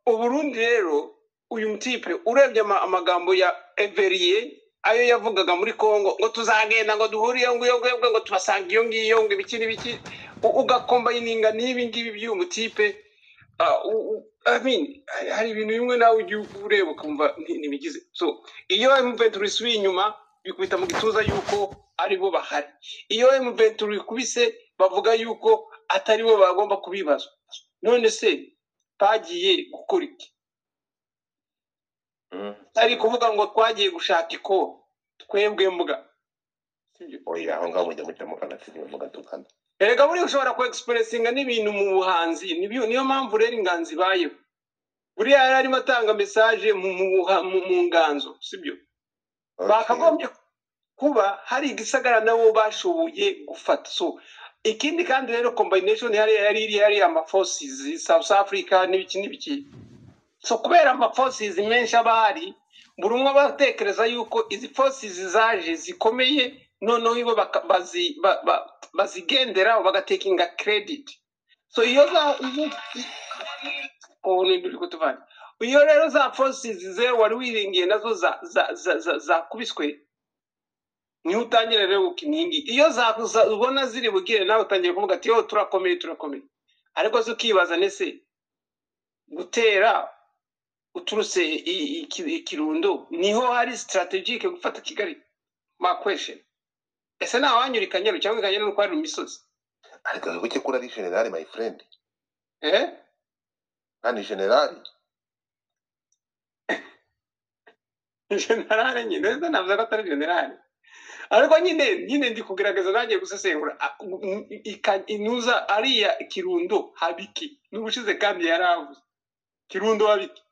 Uburundi rero, uyu mutipe urebye amagambo ya Everiye ayo yavugaga muri Congo, ngo tuzagenda, ngo duhure iyo ngiyo, ngo tubasanga iyo ngiyo, ngo ibiki n'ibiki, ugacombininga n'ibi ngibi by'uyu mutipe, I mean, hari ibintu bimwe nawe ujya ureba ukumva ntibigize. So iyo M23 isubiye inyuma, bikubita mu gituza yuko ari bo bahari. Iyo M23 ikubise, bavuga yuko atari bo bagomba kubibazwa. None se bagiye gukora iki? Ari kuvuga ngo twagiye gushaka iko twebwe mbwa. Sibyo? Oya, aho ngaho mujya mucamo kanatsinda mugatukana. Erega buriya ushobora ku expressinga n'ibintu mu buhanzi. Niyo mpamvu rero inganzo ibayeho. Buriya yari arimo atanga message mu nganzo, sibyo? Okay. Bakagombye kuba hari igisagara nabo bashoboye gufata. So ikindi kandi rero, combination yari iri hariya, ama forces South Africa n'ibiki n'ibiki. So kubera ama forces menshi aba ahari, buri umwe aba atekereza yuko izi forces zaje zikomeye, noneho ibo bazigenderaho bagatakinga credit. So iyo za iyo ubu ni uri kutuvana, iyo rero za forces ze wari wiringiye nazo zakubiswe, niho utangira rero gukina iyi ngiyi. Iyo ubona ziri bugire, nawe utangiye kuvuga ati: "Yo, turakomeye, turakomeye." Ariko se ukibaza, nese gutera uturutse i Kirundo niho hari strategic gufata Kigali? Ma question, ese nta wanyura i Kanyaru, cyangwa i Kanyaru nuko hari imisozi? Ariko wibuke ko uri general, my friend. Eh. Kandi general. General nyine, neza navuze ko atari general, ariko nyine ndi kugerageza nanjye gusesengura. Inuza ariya Kirundo habiki n'ubushize, kandi yaravuze Kirundo habiki,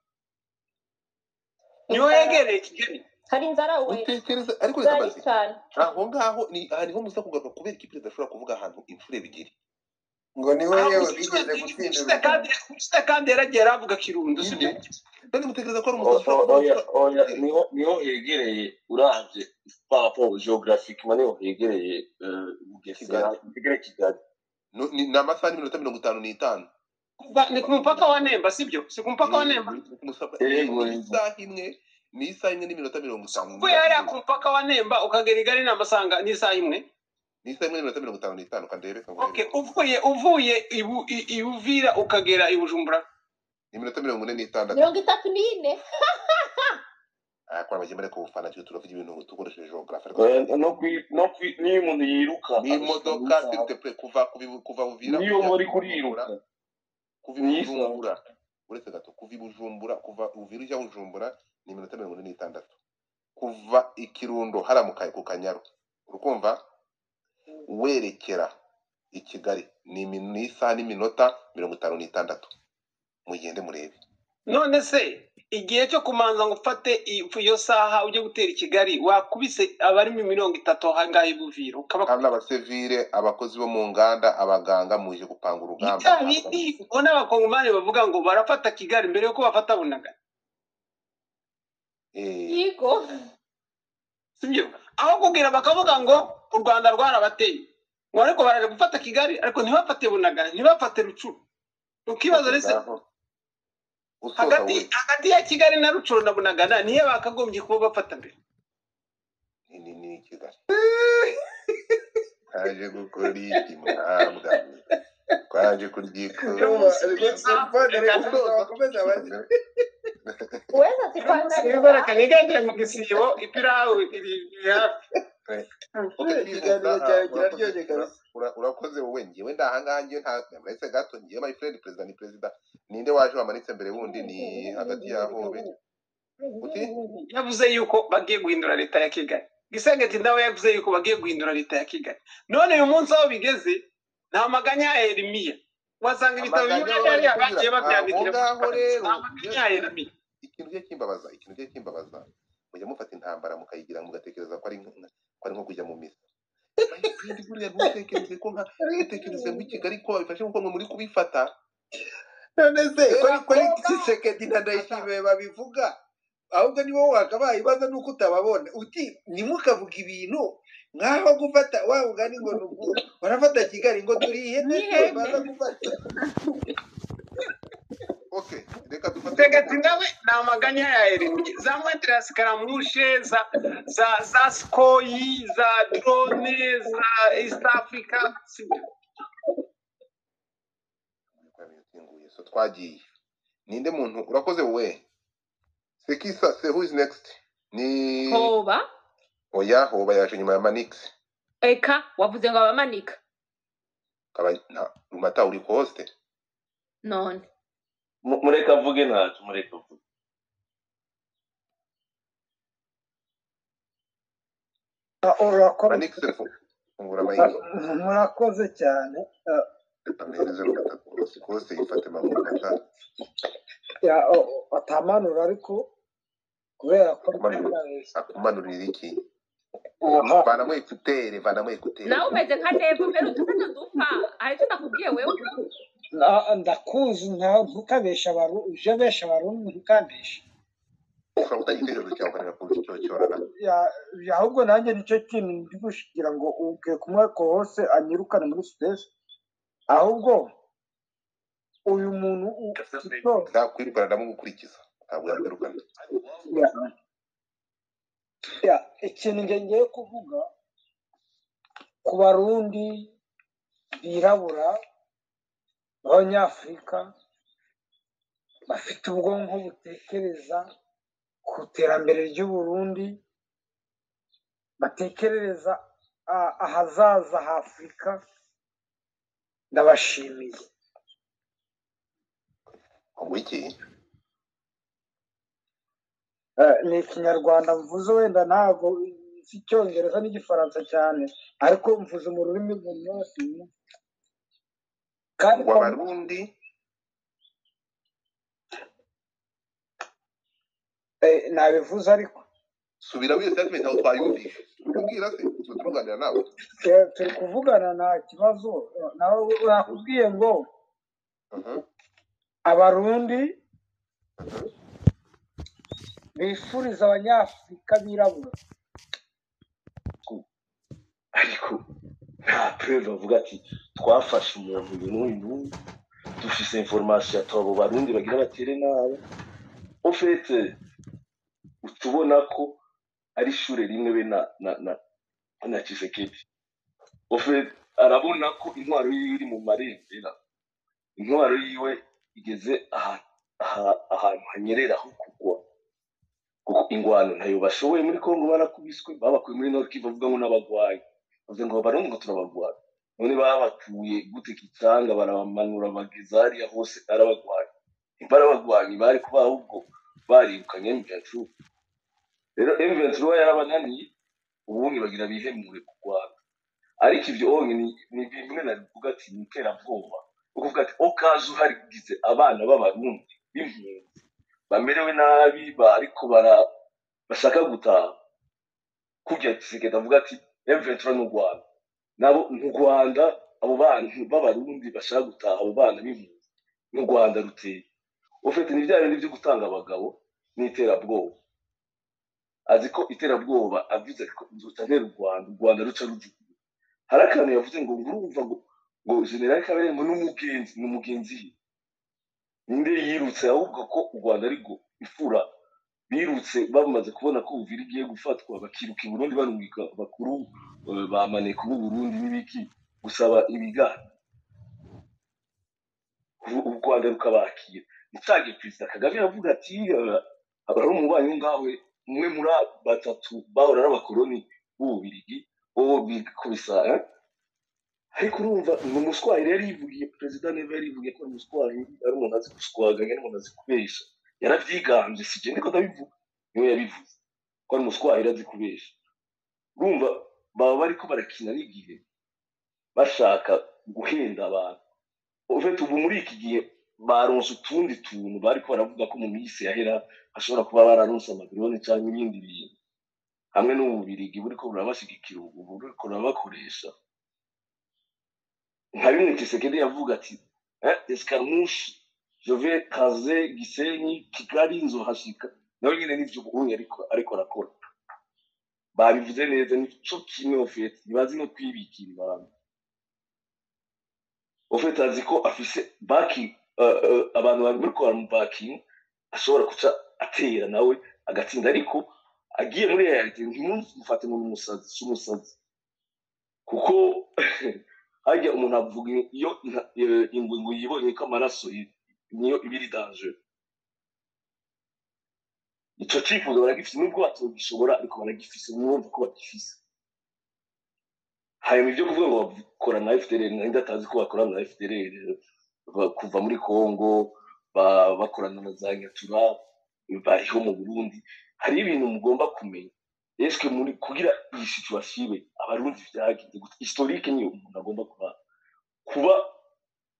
niho Inzara. yegereye Kigali. Hari inzara we. Utekereza ariko reka Inzara mbaze. nyinshi cyane. Aho ngaho ni aha niho muza kugaruka, kubera ko perezida ashobora kuvuga ahantu inshuro ebyiri. Ngo niwe Aho yewe bigeze gutsinda ubushize urugamba. Kandi ubushize kandi yaragiye aravuga Kirundo, sibyo? Nyine none mutekereza ko ari umusazi ushobora kuvuga Oya. inshuro Oya. ebyiri? Niho hegereye, uravye par rapport géographiquement niho hegereye Bugesera. Kigali. Hegereye Kigali. Ni amasaha n'iminota 55. Ni ku mupaka wa Nemba, sibyo? Si ku mupaka wa Nemba? Yego. Ni Yego. isaha imwe, ni isaha imwe n'iminota 50 Uvuye hariya n'ibiri. ku mupaka wa Nemba ukagera i Gari ni amasanga n'isaha imwe. Ni isaha imwe n'iminota 55, kandebe Okay. kankurebe. Uvuye i Uvira ukagera i Bujumbura? Ni iminota 46. 34. Ah, kwa bajya bareka ubufana, twe turavuga ibintu dukoresheje geography, ariko Oya, no kwi niyo umuntu yiruka agashika mu n'imodoka, s'il isaha. te plaît, kuva Uvira Niyo ujya muri i Bujumbura, kuriruka kuva i ni isaha. Bujumbura, uretse gato, kuva i Bujumbura, kuva Uvira ujya Bujumbura ni iminota 46. Kuva Ikirundo haramukaye ku Kanyaru, urukumva werekera i Kigali ni isaha n'iminota 56. Mugende murebe. None se igihe cyo kumanza ngo ufate iyo saha ujye gutera i Kigali, wakubise abarimo 30 ahangaha i Buvira Kandi ukabakubita. Abasivile, abakozi bo mu nganda, abaganga, muje gupanga Ni urugamba. bya Ntabwo ari bindi ubona abakongomani bavuga ngo barafata Kigali mbere yuko bafata Bunagana. Yego. Sibyo? Aho kubwira bakavuga ngo u Rwanda rwarabateye, ngo ariko baraje gufata Kigali, ariko ntibafate Bunagana, ntibafate Rucuru. Ukibaza Okay, rese ngaho usoza hagati we. Hagati ya Kigali na Rucuru na Bunagana niyo bakagombye kuba bafata mbere. Ni Kigali twaje gukora iki mwabwa twaje kuryikora. Reka Usoza. Bakomeza baze. Uweza ati Siba reka nigendere mu gisibo, ipirawu iri hafi. Okay, Ikiganiro twihuta. cyawe Urakoze. kiraryoshye kabisa. Urakoze wowe. Ngewe ndahangaha, ngewe nta muretse gato. Ngewe my friend, perezida ni perezida. Ninde waje wamanitse mbere wundi ni hagati ya hobe uti? Yavuze yuko bagiye guhindura leta ya Kigali. Gisengeti nawe yavuze yuko bagiye guhindura leta ya Kigali. None uyu munsi aho bigeze, nta maganya ya Yeremiya. Wasanga ibitabo Amaganya bimwe baba bari hariya kugira bagiye aho babyandikira muri ngaho Paris. rero. Nta maganya ya Yeremiya. Ikintu cye kimbabaza, mujya mufata intambara mukayigira, mugatekereza ko ari ko ari nko kujya mu misa. My friend, buriya ntutekereze ko nka ntutekereze ngo i Kigali ko babifashe nkuko mwe muri kubifata. None se ko ari ko ari Tera koga Tshisekedi na ata. Ndayishimiye babivuga, ahubwo ni wowe wakabaye ibibazo nuko utababona, uti ntimukavuge ibintu nk'aho gufata wa mugani ngo ni barafata Kigali ngo turi ihene se n'ihene. Baza gufata. Okay, reka dufate Gisengeti undi nawe ni amaganya ya Yeremiya. Za Mwenterasi Karamushe, za Sikoyi, za drone, za East Africa. Sibyo? Nguye so twagiye. Ninde muntu urakoze wowe sekisa se? Who is next? Ni Hoba. Oya, hoba yaje nyuma ya Manix. Eka wavuze ngo abamanika. Kaba nta rumata uri host. None. Mureka avuge, ntacyo, mureka avuge. Urakoze. Manix, fungura mic. Murakoze cyane. Reka mpereze rumata rwose hose yifate mamurata. Atamanura ariko kubera ko Akumanurira, akumanurira iki? Aha. Vanamo écouteur, vanamo écouteur. Nawe umeze nka Neva mbere utuze dupfa hari icyo nakubwiye wewe. Ndakuzi, ntukabeshe abaru uje besha abarundi, ntukambeshe. Ushobora gutanga igitekerezo cyawe ukareka kucyocyorana. Ahubwo nanjye nicyo kintu ndi gushigira ngo ubwe kumwe hose anyirukane muri space, ahubwo uyu muntu Tito. Ntakwirukana, ndamugukurikiza, ntabwo yakwirukana. Ya, ikintu njye ngiye kuvuga ku Barundi birabura b'Abanyafurika bafite ubwonko butekereza ku iterambere ry'u Burundi, batekerereza ahazaza ha Afurika, ndabashimiye. Ngo iki? Ni Ikinyarwanda mvuze, wenda ntabwo nzi Icyongereza n'Igifaransa cyane, ariko mvuze mu rurimi buri wese yumva. Kandi Ngo Abarundi nabivuze ariko. Subira wese statement, ntabwo twayumvishe. Uri kubwira se twe turuganira nawe? Turi kuvugana nta kibazo. Nawe nakubwiye ngo Abarundi bifuriza Abanyafurika birabura. Ariko nta preuve avuga ati twafashe umuntu uyu n'uyu n'uyu, dufise information ati abo Barundi bagira batere nabi. Au fait, utubona ko ari ishure rimwe be na Tshisekedi. Au fait, arabona ko intwaro yiwe iri mu marembera, intwaro yiwe igeze ahantu hanyerera ho kugwa, kuko ingwano ntayo bashoboye muri Kongo. Barakubiswe, babakuye muri Nord Kivu, bavuga ngo n'abagwayi, bavuga ngo Abarundi ngo turabagwaye. None babakuye gute Kicanga, barabamanura bageza hariya hose arabagwayi? Nimba arabagwanyi bari kuba ahubwo barirukanye M23. Rero M23 yarabananiye, ubundi bagira bihemure ku Rwanda. Ariko ivyo onye ni bimwe nabivuga ati ni iterabwoba, ukuvuga ati okaje uharigize abana b'Abarundi b'impunzi bamerewe nabi ariko bashaka gutaha, kugira Tshisekedi avuga ati M23 n'u Rwanda nabo mu Rwanda, abo bantu b'Abarundi bashaka gutaha, abo bana b'impunzi n'u Rwanda ruteye. Ufite ni bya bindi byo gutanga abagabo n'iterabwoba, azi ko iterabwoba avuze ko nzoca ntera u Rwanda, u Rwanda ruca rujugunya. Hari akantu yavuze ngo ngurumva ngo General Kabarebe ngo n'umugenzi, ni umugenzi he? Ninde yirutse ahubwo ko u Rwanda ari rwo ifura birutse bamaze kubona ko Uvira igiye gufatwa, bakiruka i Burundi barungika bakuru ba maneko b'u Burundi n'ibiki gusaba ibiganiro, u Rwanda rukabakira. Nicyagihe Perezida Kagame yavuga ati hari umubanyi ngawe umwe muri batatu bahora ari abakoroni b'Ububirigi bo bikubisa, eh? Ariko urumva ni umuswahili yari yivugiye, Perezida Neva yari yivugiye ko ari umuswahili, ari umuntu azi guswaga, ari umuntu azi kubesha, yarabyigambye, si jye ndiko ndabivuga, niwe yabivuze ko ari umuswahili azi kubesha. Urumva baba bariko barakina n'igihe bashaka guhenda abantu. Ufite ubu muri iki gihe baronse utundi tuntu bariko baravuga ko mu minsi yahera bashobora kuba bararonse amabironi cyangwa ibindi bintu, hamwe n'Ububirigi buriko burabashigikira, ubu buriko burabakoresha nka bimwe Tshisekedi yavuga ati escarmouche, je vais caser Gisenyi, Kigali nzohashika. Nawe nyine nivyo ubundi ariko arakora, babivuze neza, nico kimwe. Au fait ntibazi no kwibikira ibanga. Au fait azi ko afise baki abantu bariko baramubakinga, ashobora guca atera nawe agatsinda, ariko agiye muri réalité ntimumufate ngo ni umusazi, si umusazi, kuko harya umuntu avuga iyo ingwe ngo yibonye ko amaraso niyo iba iri danger. Ico cifuzo baragifise nubwo batogishobora, ariko baragifise, mwumva ko bagifise. Hanyuma ibyo kuvuga ngo bakora na FDLR, nari ndatazi ko bakorana na FDLR kuva muri Congo, bakorana na za Nyatura bariho mu Burundi. Hari ibintu mugomba kumenya. Eske muri kugira iyi situation ibe, Abarundi vyagize gute? Historique niyo umuntu agomba kuba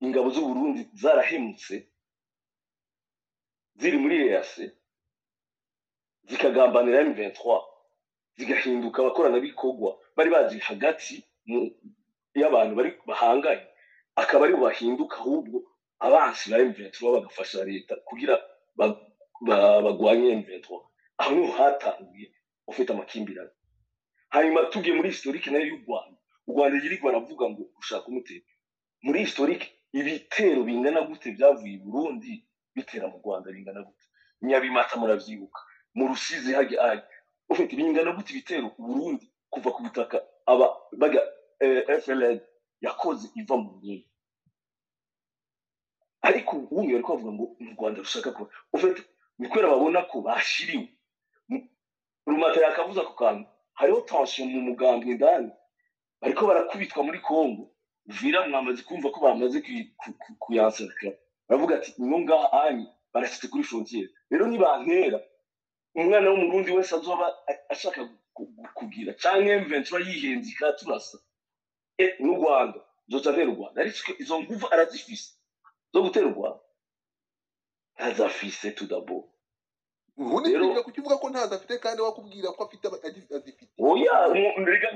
ingabo z'u Burundi zarahemutse ziri muri EAC, zikagambanira M23, zigahinduka abakoranabikorwa bari bazi hagati y'abantu bari bahanganye, akaba aribo bahinduka ahubwo abansi ba M23, bagafasha leta kugira bagwanye M23. Aho niho hatanguye ufite amakimbirane. Hanyuma tugiye muri historique nayo y'u Rwanda, u Rwanda yirirwa baravuga ngo ushaka umutera muri historique, ibitero bingana gute byavuye i Burundi bitera mu Rwanda, bingana gute? Nyabimata muravyibuka, mu Rusizi hajya ajya ufite bingana gute ibitero u Burundi kuva ku butaka aba baga FLN yakoze iva mu Burundi? Ariko ubu bariko bavuga ngo mu Rwanda rushaka kuba ufite, ni kubera babona ko bashiriwe. Rumata yakavuze ako kantu, hariho tension mu mugambwe indani, bariko barakubitwa muri Congo. Uvira mwamaze kumva ko bamaze kuyanserukira, baravuga ati no ngaha anyi barashitse kuri frontière, rero nibantera umwana w'Umurundi wese azoba ashaka kugira canke M23 yihenze ikaturasa n'u Rwanda nzoca ntera u Rwanda. Ariko izo nguvu arazifise zo gutera u Rwanda? Ntazafise tout d'abord. Ubundi rero twigira kukivuga ko ntazo afite kandi wakubwira ko afite azifite. Oya, rega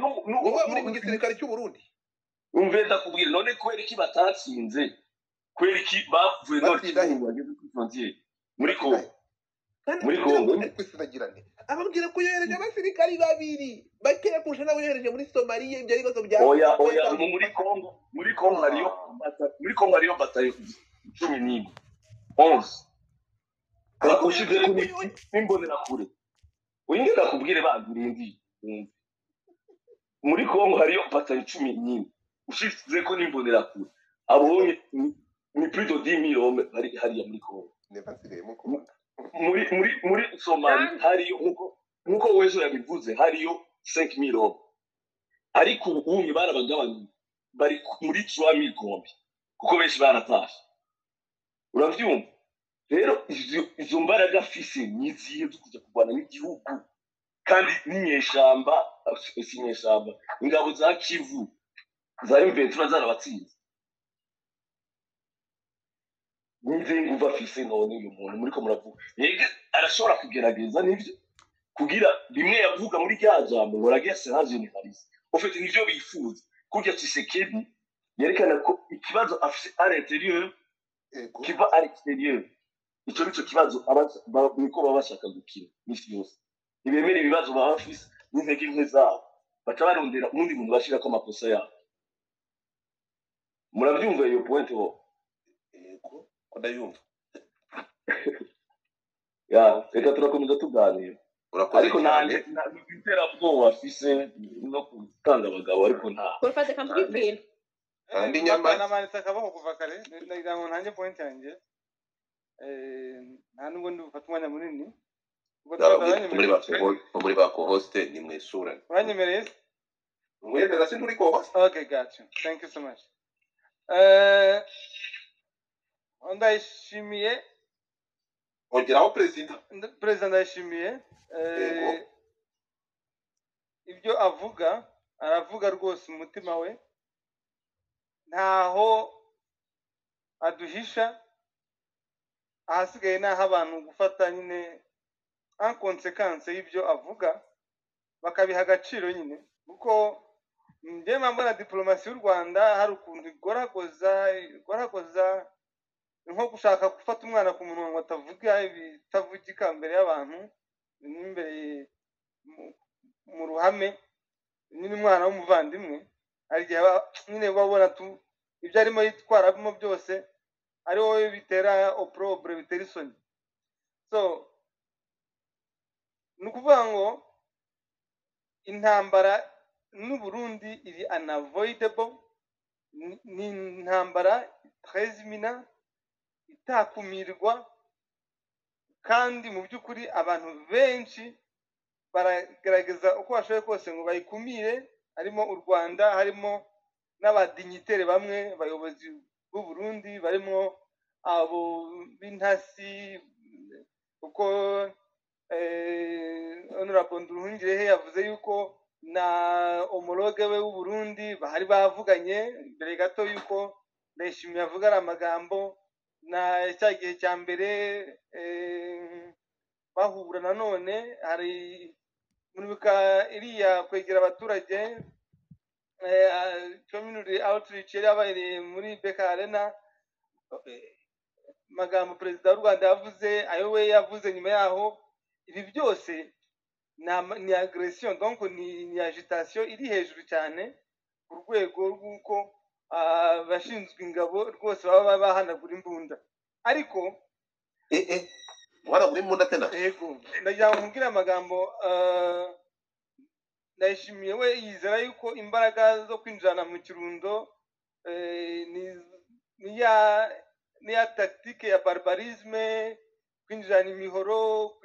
Wowe uri mu gisirikare cy'u Burundi. Umve ndakubwira, none kubera iki batatsinze? Kubera iki bavuye Nord Batsinda he? Kivu bageze kuri frontière muri Batsinda Congo? he? Kandi Muri akubwira Congo. ngo ariko sinagirane ababwira ko yohereje abasirikari babiri bakeya kurusha n'abo yohereje muri Somaliya, ibyo bibazo bya Oya, Congo oya, yatanga muri umupaka. Congo, muri Congo hariyo batayo 11, 11. Ariko Ushize yababwira ko ko n'imbonerakure uyinge ndakubwire bandurindiye wumve. Muri Congo hariyo batayo 11, ushize ko n'imbonerakure abonye ni plus de 10 000 hommes bari hariya muri Congo. Neva nsigaye mukunda. Muri Somali kandi hariyo nkuko wejo yabivuze hariyo 5000 hommes, ariko ubu barabagabanuye bari muri 3000 kombi kuko benshi baratashe. Uravyumva rero izo mbaraga afise ni izihe zo kuja kurwana n'igihugu? Kandi n'inyeshamba, si inyeshamba, ingabo za Kivu za M23 zarabatsinze. Nize nguva afise none uyu muntu muriko muravuga, yega arashobora kugerageza nivyo kugira bimwe yavuga muri rya jambo ngo la guerre sera généralisée. Au fait nivyo bifuza kurya Tshisekedi yerekana ko ikibazo afise à l'intérieur Ego. kiva à l'extérieur. Ico nico kibazo niko baba bashaka gukina misi yose. Ntibemera ibibazo baba bafise n'intege nke zabo, baca barondera uwundi muntu bashirako amakosa yabo. Muravyumva iyo point ho? Ego, ko ndayumva. Ya, reka turakomeza tuganira. Urakoze Ariko cyane. nanje iterabwoba afise no gutanga abagabo, ariko nta Godfather, kamvuga Kandi ikintu. kandi Mata nyamara namanitse akaboko kuva kare, ndagira ngo ntange point yanjye. Nta nubwo ndi bufate umwanya munini ubwo ndababwira ko muri uranyemereye? ba ko muri ba co-host ni mwesurane. Uranyemereye se? Mwemera se nturi co-host? Okay, got you, thank you so much. Ndayishimiye. Ongeraho perezida. Perezida Ndayishimiye. Yego. Ibyo avuga, aravuga rwose umutima we, ntaho aduhisha. Ahasigaye ni aho abantu gufata nyine en conséquence y'ibyo avuga, bakabiha agaciro nyine, kuko njyewe mbona diplomasi y'u Rwanda hari ukuntu igoragoza igoragoza, nko gushaka gufata umwana ku munwa ngo atavuga ibitavugika mbere y'abantu n'imbere mu ruhame nyine. Umwana w'umuvandimwe hari igihe nyine uba ubona tu ibyo arimo yitwaramo byose ari wowe bitera opprobre, bitera isoni. So ni ukuvuga ngo intambara n'u Burundi iri unavoidable, ni intambara très imminent, itakumirwa. Kandi mu by'ukuri abantu benshi baragerageza uko bashoboye kose ngo bayikumire, harimo u Rwanda, harimo n'aba dignitaires bamwe, abayobozi b'u Burundi, barimo abo b'intasi, kuko Honorable Nduhungirehe yavuze yuko na homologue we w'u Burundi bahari bavuganye mbere gato yuko Ndayishimiye avuga ari amagambo na cya gihe cya mbere bahura. Nanone hari muribuka iriya kwegera abaturage, community outreach yari yabereye muri BK Arena, magambo perezida w'u Rwanda yavuze, ayo we yavuze nyuma yaho. Ibi byose ni agression, donc ni agitation iri hejuru cyane ku rwego rw'uko abashinzwe ingabo rwose baba bahanagura imbunda, ariko Guhanagura imbunda tena? Yego, ndagira ngo nkubwire amagambo. Ndayishimiye we yizera yuko imbaraga zo kwinjirana mu Kirundo ni ya tactique ya barbarisme, kwinjirana imihoro,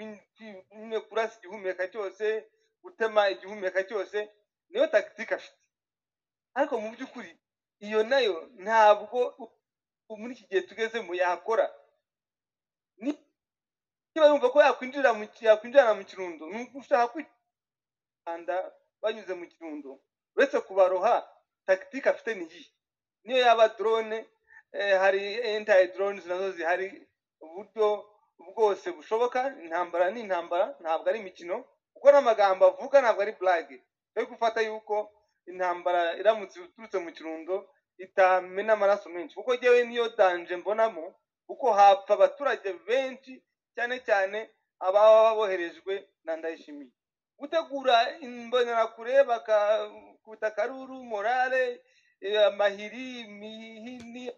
nyine kurasa igihumeka cyose, gutema igihumeka cyose, niyo tactique afite. Ariko mu by'ukuri iyo nayo ntabwo muri iki gihe tugezemo yakora. Niba yumva ko yakwinjirana mu Kirundo, ni ugushaka kwitanda banyuze mu Kirundo, uretse kubaroha, tactique afite ni iyihe? Niyo yaba drone, hari anti drones nazo zihari, uburyo bwose bushoboka. Intambara ni intambara, ntabwo ari imikino, kuko n'amagambo avuga ntabwo ari blague yo gufata yuko intambara iramutse iturutse mu Kirundo itamena amaraso menshi, kuko njyewe niyo danger mbonamo, kuko hapfa abaturage benshi, cyane cyane ababa boherejwe na Ndayishimiye gutegura imbonerakure, bakakubita akaruru, morale, amahiri, imihini,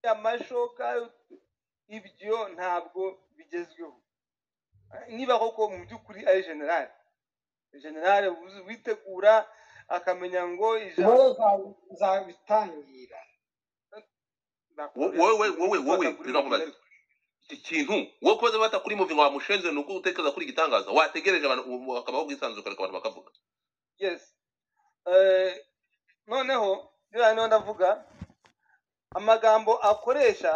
amashoka. Ibyo ntabwo bigezweho. Niba koko mu by'ukuri ari général witegura, akamenya ngo ijambo wowe uzabitangira. Wowe wowe wowe, reka nkubaze iki kintu. Wowe kubaza bata kuri movie ngo wamushenze, ni uko utekereza kuri igitangaza wategereje abantu ubu hakabaho ubwisanzure, ukareka abantu bakavuga. Yes. Noneho niba niho ndavuga amagambo akoresha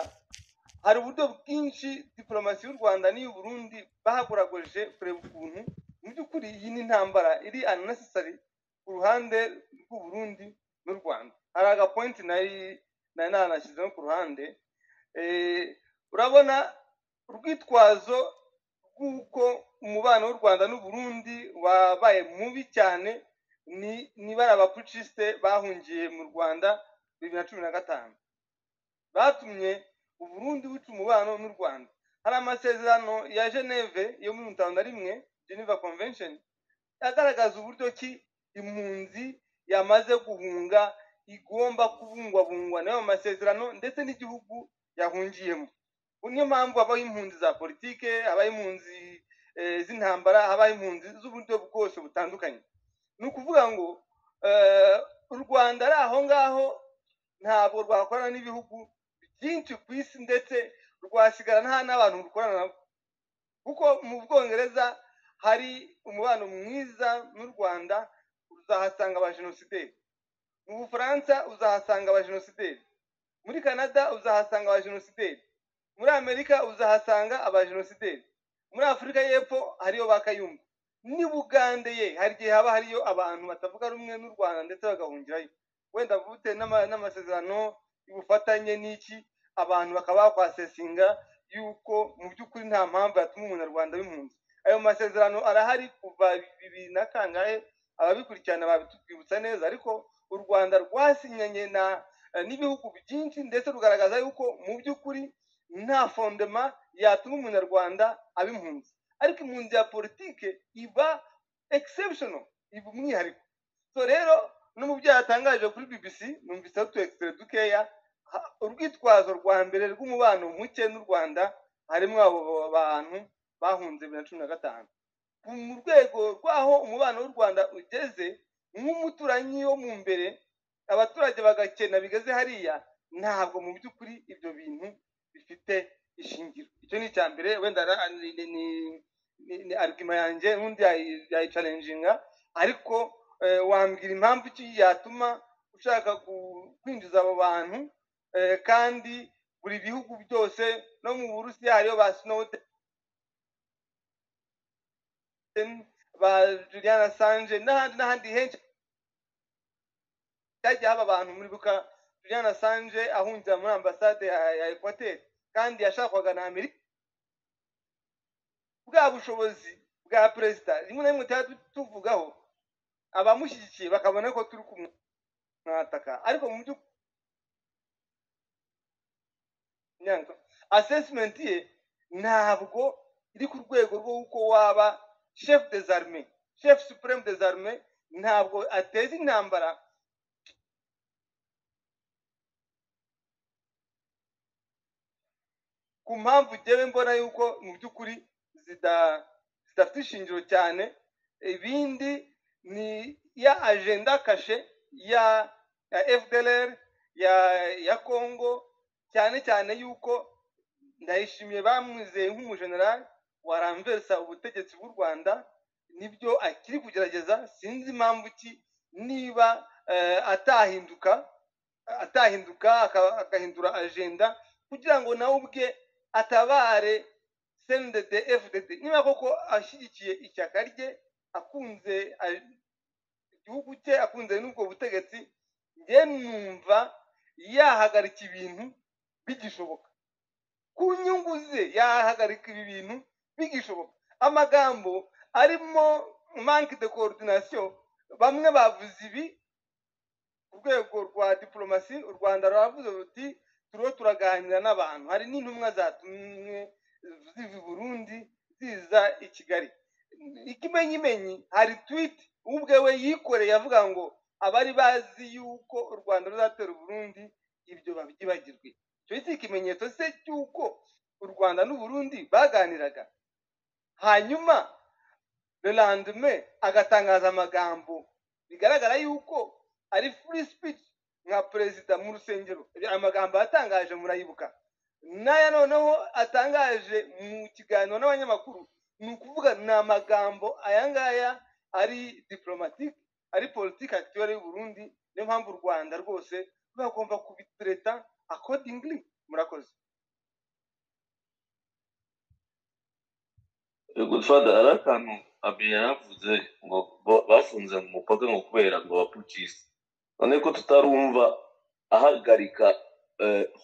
Hari uburyo bwinshi diplomasi y'u Rwanda n'iy'u Burundi bahaguragoje kureba ukuntu mu by'ukuri iyi ni intambara iri unnecessary ku ruhande rw'u Burundi n'u Rwanda. Hari agapointi nari nari nanashyizeho ku ruhande. Urabona urwitwazo rw'uko umubano w'u Rwanda n'u Burundi wabaye mubi cyane ni bariya bapucisite bahungiye mu Rwanda 2015 batumye u Burundi buca umubano n'u Rwanda. Hari amasezerano ya Geneve yo muri 1951, Geneva Convention, agaragaza uburyo ki impunzi yamaze guhunga igomba kubungwabungwa n'ayo masezerano ndetse n'igihugu yahungiyemo. Niyo mpamvu habaho impunzi za politike, habaho impunzi z'intambara, habaho impunzi z'uburyo bwose butandukanye. Ni ukuvuga ngo u Rwanda ari aho ngaho ntabwo rwakorana n'ibihugu byinshi ku isi, ndetse rwasigara nta n'abantu rukorana nabo, kuko mu Bwongereza hari umubano mwiza n'u Rwanda, uzahasanga abajenosideri. Mu Bufaransa uzahasanga abajenosideri, muri Canada uzahasanga abajenosideri, muri Amerika uzahasanga abajenosideri, muri Afurika y'Epfo hariyo ba Kayumba, n'i Bugande ye hari igihe haba hariyo abantu batavuga rumwe n'u Rwanda ndetse bagahungirayo, wenda bute n'amasezerano y'ubufatanye n'iki, abantu bakaba bakwasesinga yuko mu by'ukuri nta mpamvu yatuma umunyarwanda w'impunzi. Ayo masezerano arahari kuva bibiri na kangahe, ababikurikirana babitwibutsa neza, ariko u Rwanda rwasinyanye na n'ibihugu byinshi ndetse rugaragaza yuko mu by'ukuri nta fondema yatuma umunyarwanda aba impunzi. Ariko impunzi ya politike iba exceptional, iba umwihariko. So rero no mu byo yatangaje kuri BBC numvise utu extrait dukeya, urwitwazo rwa mbere rw'umubano muke n'u Rwanda harimo abo bantu bahunze 2015. Mu rwego rw'aho umubano w'u Rwanda ugeze nk'umuturanyi wo mu mbere, abaturage bagakena bigeze hariya, ntabwo mu by'ukuri ibyo bintu bifite ishingiro. Icyo ni icya mbere, wenda ni argument yanjye, n'undi yayicalenjinga, ariko wambwira impamvu ki yatuma ushaka kwinjiza abo bantu, kandi buri bihugu byose no mu Burusiya hariyo ba Snowden, ba Julian Assange n'ahandi n'ahandi henshi hagiye haba abantu. Muribuka Julian Assange ahungira muri ambasade ya Equateur kandi yashakwaga na Amerika. Bwa bushobozi bwa perezida rimwe na rimwe tuba tuvugaho, abamushyigikiye bakabona ko turi kumwataka, ariko mu by'ukuri assessment ye ntabwo iri ku rwego rw'uko waba chef des armées, chef suprême des armées, ntabwo ateza intambara ku mpamvu jyewe mbona yuko mu by'ukuri zidafite ishingiro cyane. Ibindi ni ya agenda kashe ya FDLR ya Congo, cyane cyane yuko Ndayishimiye bamwizeye nk'umujenerali waramversa ubutegetsi bw'u Rwanda, nibyo akiri kugerageza. Sinzi impamvu ki niba atahinduka agahindura agenda kugira ngo nawe ubwe atabare CNDD FDD, niba koko ashyigikiye ishyaka rye, akunze igihugu cye, akunze n'ubwo butegetsi, njye numva yahagarika ibintu bigishoboka ku nyungu ze, yahagarika ibi bintu bigishoboka. Amagambo arimo manque de coordination, bamwe bavuze ibi ku rwego rwa diplomasi, u Rwanda ruravuze ruti turiho turaganira n'abantu, hari n'intumwa zatumwe ziva i Burundi ziza i Kigali. Ikimenyimenyi hari tweet ubwe we yikoreye avuga ngo abari bazi yuko u Rwanda ruzatera u Burundi ibyo babyibagirwe. Icyo si ikimenyetso se cy'uko u Rwanda n'u Burundi baganiraga? Hanyuma le lendemain agatangaza amagambo bigaragara yuko ari free speech nka perezida mu rusengero. Amagambo yatangaje murayibuka, n'aya noneho atangaje mu kiganiro n'abanyamakuru, ni ukuvuga ni amagambo aya ngaya ari diplomatique, ari politique actuelle y'u Burundi. Niyo mpamvu u Rwanda rwose rwagomba kubitreta accordingly. Murakoze. Godfather, hari akantu Abi yaravuze ngo bafunze umupaka ngo kubera ngo abapucistes. None ko tutarumva ahagarika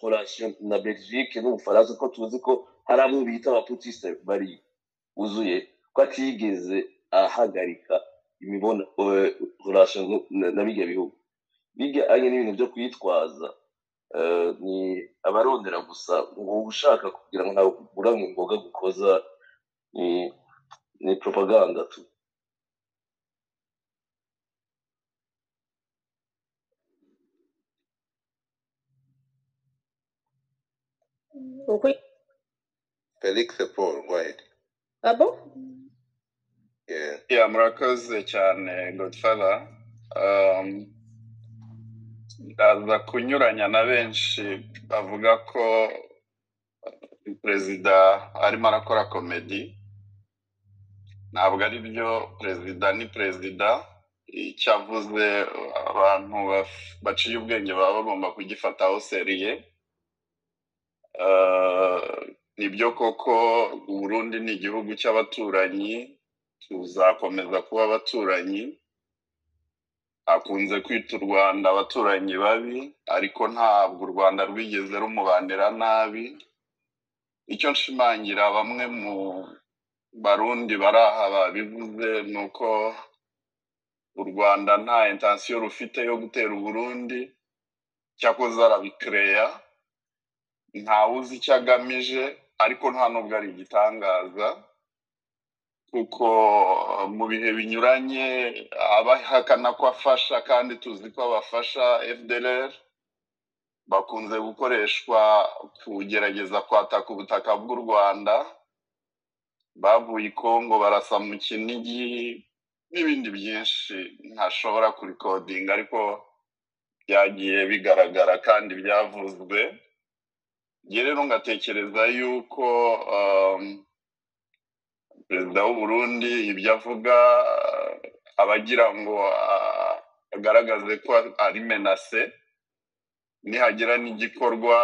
relation na Belgique n'Ubufaransa, ko tuzi ko hari abo bita abapucistes bari wuzuye, ko atigeze ahagarika imibona relation na birya bihugu bijya anye n'ibintu byo kwitwaza, ni abarondera gusa ngo ushaka kugira ngo ntabwo ugura mu imboga gukoza, ni propaganda tu. Uko Felix Paul, go ahead. Abo. Yeah. Yeah, murakoze cyane Godfather. Ndaza kunyuranya na benshi bavuga ko perezida arimo arakora comedy. Ntabwo ari byo, perezida ni perezida, icyo avuze abantu baciye ubwenge baba bagomba kugifataho sérieux. Nibyo koko Uburundi ni igihugu cy'abaturanyi, tuzakomeza kuba abaturanyi. Akunze kwita u Rwanda abaturanyi babi, ariko ntabwo u Rwanda rwigeze rumubanira nabi. Icyo nshimangira, bamwe mu Barundi bari aha babivuze, ni uko u Rwanda nta intention rufite yo gutera Uburundi, cyakoze arabikereya, ntawuzi icyo agamije, ariko nta nubwo ari igitangaza, kuko mu bihe binyuranye abahakana ko afasha, kandi tuzi ko abafasha FDLR, bakunze gukoreshwa kugerageza kwataka ubutaka bw'u Rwanda. Bavuye i Kongo barasa mu Kinigi n'ibindi byinshi ntashobora kurikodinga, ariko byagiye bigaragara kandi byavuzwe. Njye rero ngatekereza yuko perezida w'u Burundi ibyo avuga aba agira ngo agaragaze ko ari menacé, nihagira n'igikorwa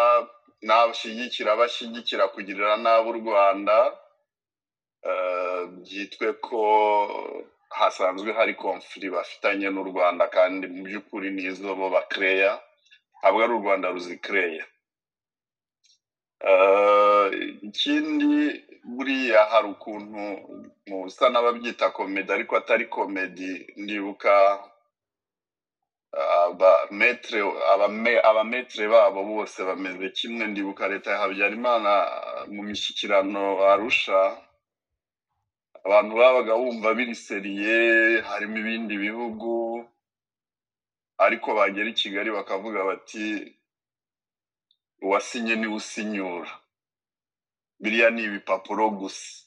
n'abashyigikira bashyigikira kugirira nabi u Rwanda, byitwe ko hasanzwe hari conflit bafitanye n'u Rwanda, kandi mu by'ukuri nizo bo bakereya, ntabwo ari u Rwanda ruzikereya. Ikindi buriya hari ukuntu musa n'ababyita comedy ariko atari comedy. Ndibuka abamaîtres babo bose bameze kimwe. Ndibuka leta ya Habyarimana mu mishyikirano Arusha, abantu babaga bumva biri sérieux, harimo ibindi bihugu, ariko bagera i Kigali bakavuga bati uwasinye niwe usinyura, biriya ni ibipapuro gusa.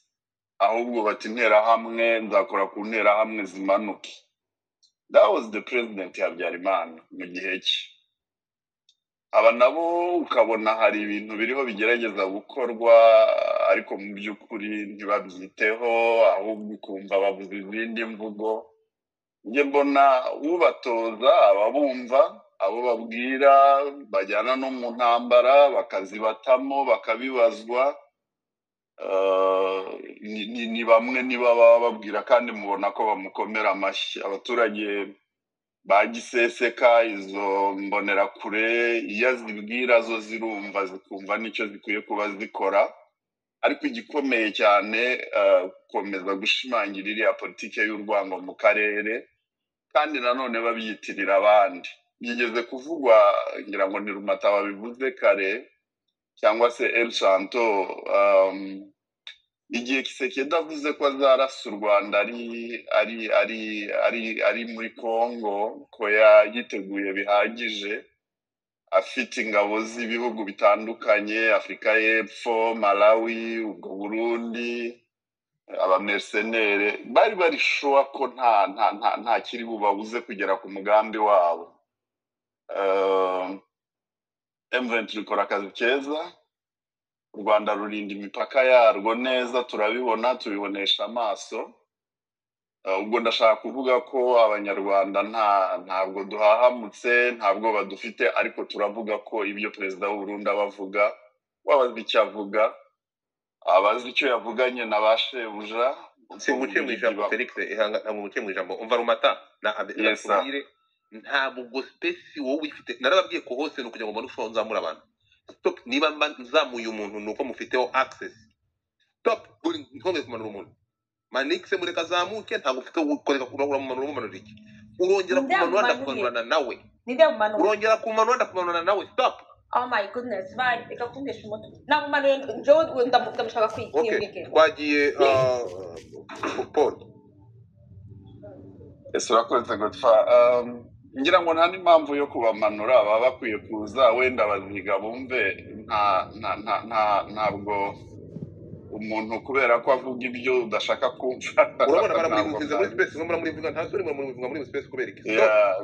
Ahubwo bati Interahamwe nzakora ku Nterahamwe zimanuke. That was the president Habyarimana mu gihe cye. Aba nabo ukabona hari ibintu biriho bigerageza gukorwa, ariko mu by'ukuri ntibabyiteho, ahubwo ukumva bavuze izindi mvugo. Njye mbona ubatoza ababumva, abo babwira bajyana no mu ntambara bakazibatamo bakabibazwa. Ni bamwe niba baba babwira, kandi mubona ko bamukomera amashyi abaturage ba Giseseka. Izo mbonerakure iyo azibwira zo zirumva, zikumva n'icyo zikwiye kuba zikora. Ariko igikomeye cyane, gukomeza gushimangira iriya politiki y'urwango mu karere, kandi nanone babyitirira abandi. Byigeze kuvugwa, ngira ngo ni Rumata wabivuze kare cyangwa se El Santo, igihe Tshisekedi avuze ko azarasa u Rwanda ari muri Congo, ko yiteguye bihagije, afite ingabo z'ibihugu bitandukanye, Afurika y'Epfo, Malawi, ubwo Burundi, abamercenaires bari sure ko nta kiri bubabuze kugera ku mugambi wabo. M23 ikora akazi keza, u Rwanda rurinda imipaka yarwo neza, turabibona, tubibonesha amaso. Ubwo ndashaka kuvuga ko Abanyarwanda ntabwo duhahamutse, nta bwoba dufite, ariko turavuga ko ibyo perezida w'u Burundi aba avuga, wabaza icyo avuga. Abazi icyo yavuganye na ba shebuja ubwo Singuciye mu Bubirigi ijambo ba Felix, ihanga, ntabwo nguciye mu ijambo. Umva Rumata na Yes sir. nakubwire, ntabwo ubwo space wowe uyifite. Narababwiye ko hose ni ukugira ngo mbone uko nzamura abantu. Stop. Niba mba nzamuye umuntu ni uko mufiteho access. Stop. Ntongeye kumanura umuntu. Manix, mureka azamuke. Ntabwo ufite kureka uramumanura. Umumanura iki? Urongera Ninde kumanura, yamumanuye? ndakumanurana nawe. Ninde yamumanuye? Urongera kumanura, ndakumanurana nawe. Stop. Oh my goodness, bye, reka kuntesha umutwe. Namumanuye jewe, ndamushaka Okay, kwiyongera. twagiye. Please. Paul. Ese urakoze Godfa. Ngira ngo nta n'impamvu yo kubamanura, baba bakwiye kuza wenda baziga bumve. Nta nta nta nta ntabwo umuntu kubera ko avuga ibyo udashaka kumva Urabona ntabwo baramurivuze muri mwabi space, mwe muramurivuga, nta soni muramurivuga muri space kubera iki? Stop. Yeah,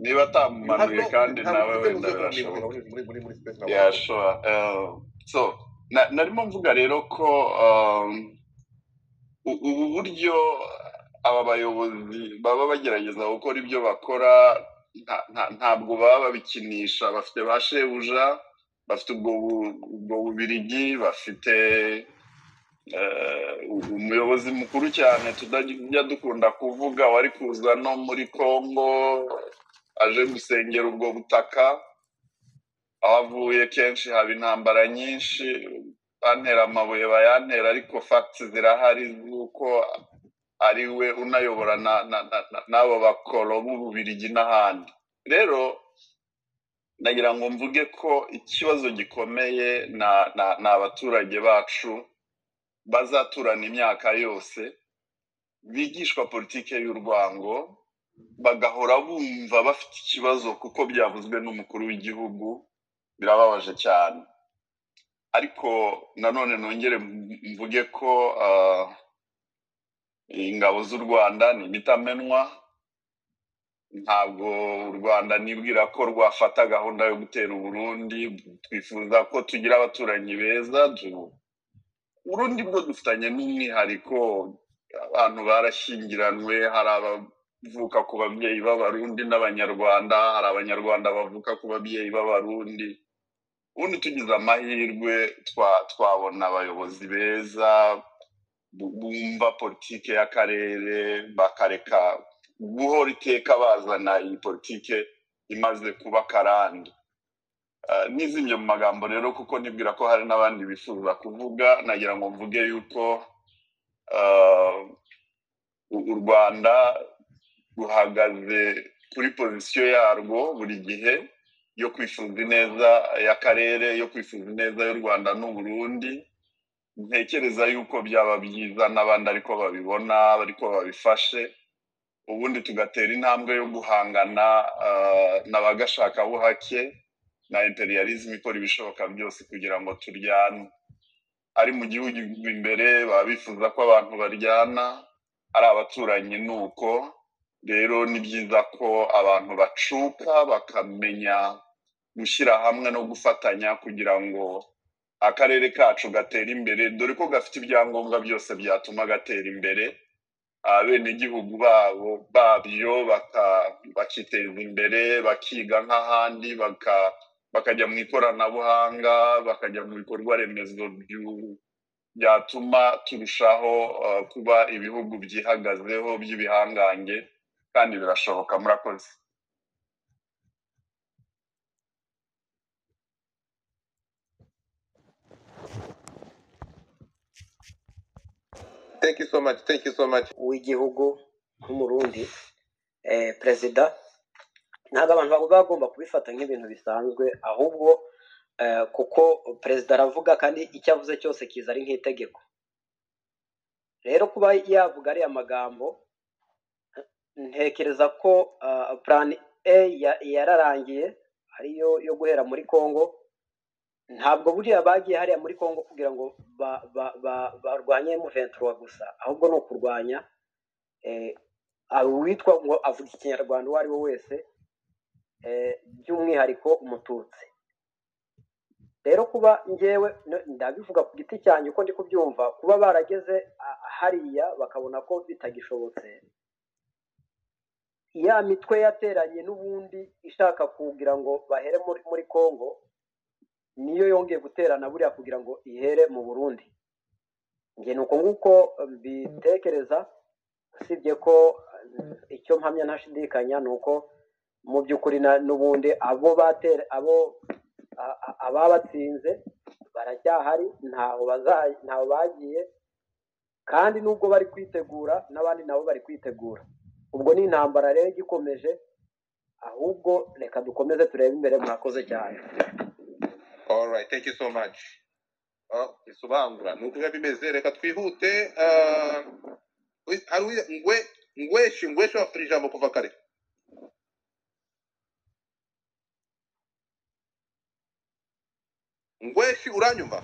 niba You have atamumanuye no, kandi ntabwo nawe ufite wenda muze kumulivuga birashoboka. muri space, ntabwo Yeah, bishoboka. sure. So narimo mvuga rero ko ubu buryo aba bayobozi baba bagerageza gukora ibyo bakora, ntabwo baba babikinisha. Bafite ba shebuja, bafite ubwo Bubirigi, bafite umuyobozi mukuru cyane tutajya dukunda kuvuga wari kuza no muri Congo aje gusengera ubwo butaka. Aho avuye kenshi haba intambara nyinshi, bantera amabuye bayantera, ariko facts zirahari z'uko ari we unayobora n'abo bakoro b'Ububirigi n'ahandi. Rero nagira ngo mvuge ko ikibazo gikomeye ni abaturage bacu bazaturana imyaka yose, bigishwa politike y'urwango, bagahora bumva bafite ikibazo kuko byavuzwe n'umukuru w'igihugu. Birababaje cyane. Ariko nanone nongere mvuge ko ingabo z'u Rwanda ni imitamenwa. Ntabwo u Rwanda nibwira ko rwafata gahunda yo gutera Uburundi. Twifuza ko tugira abaturanyi beza. Uburundi bwo dufitanye n'umwihariko, abantu barashyingiranywe, hari abavuka ku babyeyi b'Abarundi n'Abanyarwanda, hari Abanyarwanda bavuka ku babyeyi b'Abarundi. Ubundi tugize amahirwe twabona abayobozi beza bumva politike y'akarere, bakareka guhora iteka bazana iyi politike imaze kuba karande. Nizimye mu magambo rero, kuko nibwira ko hari n'abandi bifuza kuvuga, nagira ngo mvuge yuko u Rwanda ruhagaze kuri pozisiyo yarwo buri gihe yo kwifuza ineza y'akarere, yo kwifuza ineza y'u Rwanda n'Uburundi. Ntekereza yuko byaba byiza n'abandi ariko babibona, ariko babifashe, ubundi tugatera intambwe yo guhangana n'abagashakabuhake na imperialism ikora ibishoboka byose kugira ngo turyane. Ari mu gihugu imbere baba bifuza ko abantu baryana, ari abaturanyi ni uko. Rero ni byiza ko abantu bacuka bakamenya gushyira hamwe no gufatanya kugira ngo akarere kacu gatere imbere, dore ko gafite ibyangombwa byose byatuma gatera imbere, abenegihugu babo babyo bakiteza imbere, bakiga nk'ahandi, bakajya mu ikoranabuhanga, bakajya mu bikorwa remezo byatuma turushaho kuba ibihugu byihagazeho by'ibihangange, kandi birashoboka. Murakoze. Thank you so much, thank you so much. W'igihugu nk'Umurundi, perezida, ntabwo abantu baba bagomba kubifata nk'ibintu bisanzwe, ahubwo kuko perezida aravuga kandi icyo avuze cyose kiza ari nk'itegeko. Rero kuba yavuga ariya magambo, ntekereza ko plan A yararangiye, ariyo yo guhera muri Congo. Ntabwo buriya bagiye hariya muri Congo kugira ngo barwanye M23 gusa, ahubwo ni ukurwanya uwitwa ngo avuga Ikinyarwanda uwo ari we wese, by'umwihariko Umututsi. Rero kuba njyewe ndabivuga ku giti cyanjye uko ndi kubyumva, kuba barageze hariya bakabona ko bitagishobotse, ya mitwe yateranye n'ubundi ishaka kugira ngo bahere muri Congo, niyo yongeye guterana buriya kugira ngo ihere mu Burundi. Njye ni uko nguko mbitekereza, usibye ko icyo mpamya ntashidikanya ni uko mu by'ukuri n'ubundi abo batera abo ababatsinze baracyahari, ntaho ntaho bagiye, kandi nubwo bari kwitegura n'abandi nabo bari kwitegura. Ubwo ni intambara rero igikomeje, ahubwo reka dukomeze turebe imbere. Murakoze cyane. All right, thank you so much. Oh, isobangura nuko biba bimeze. Reka twihute. Hari ngwe ngweshi ngweshi wafite ijambo kuva kare. Ngweshi, uranyumva?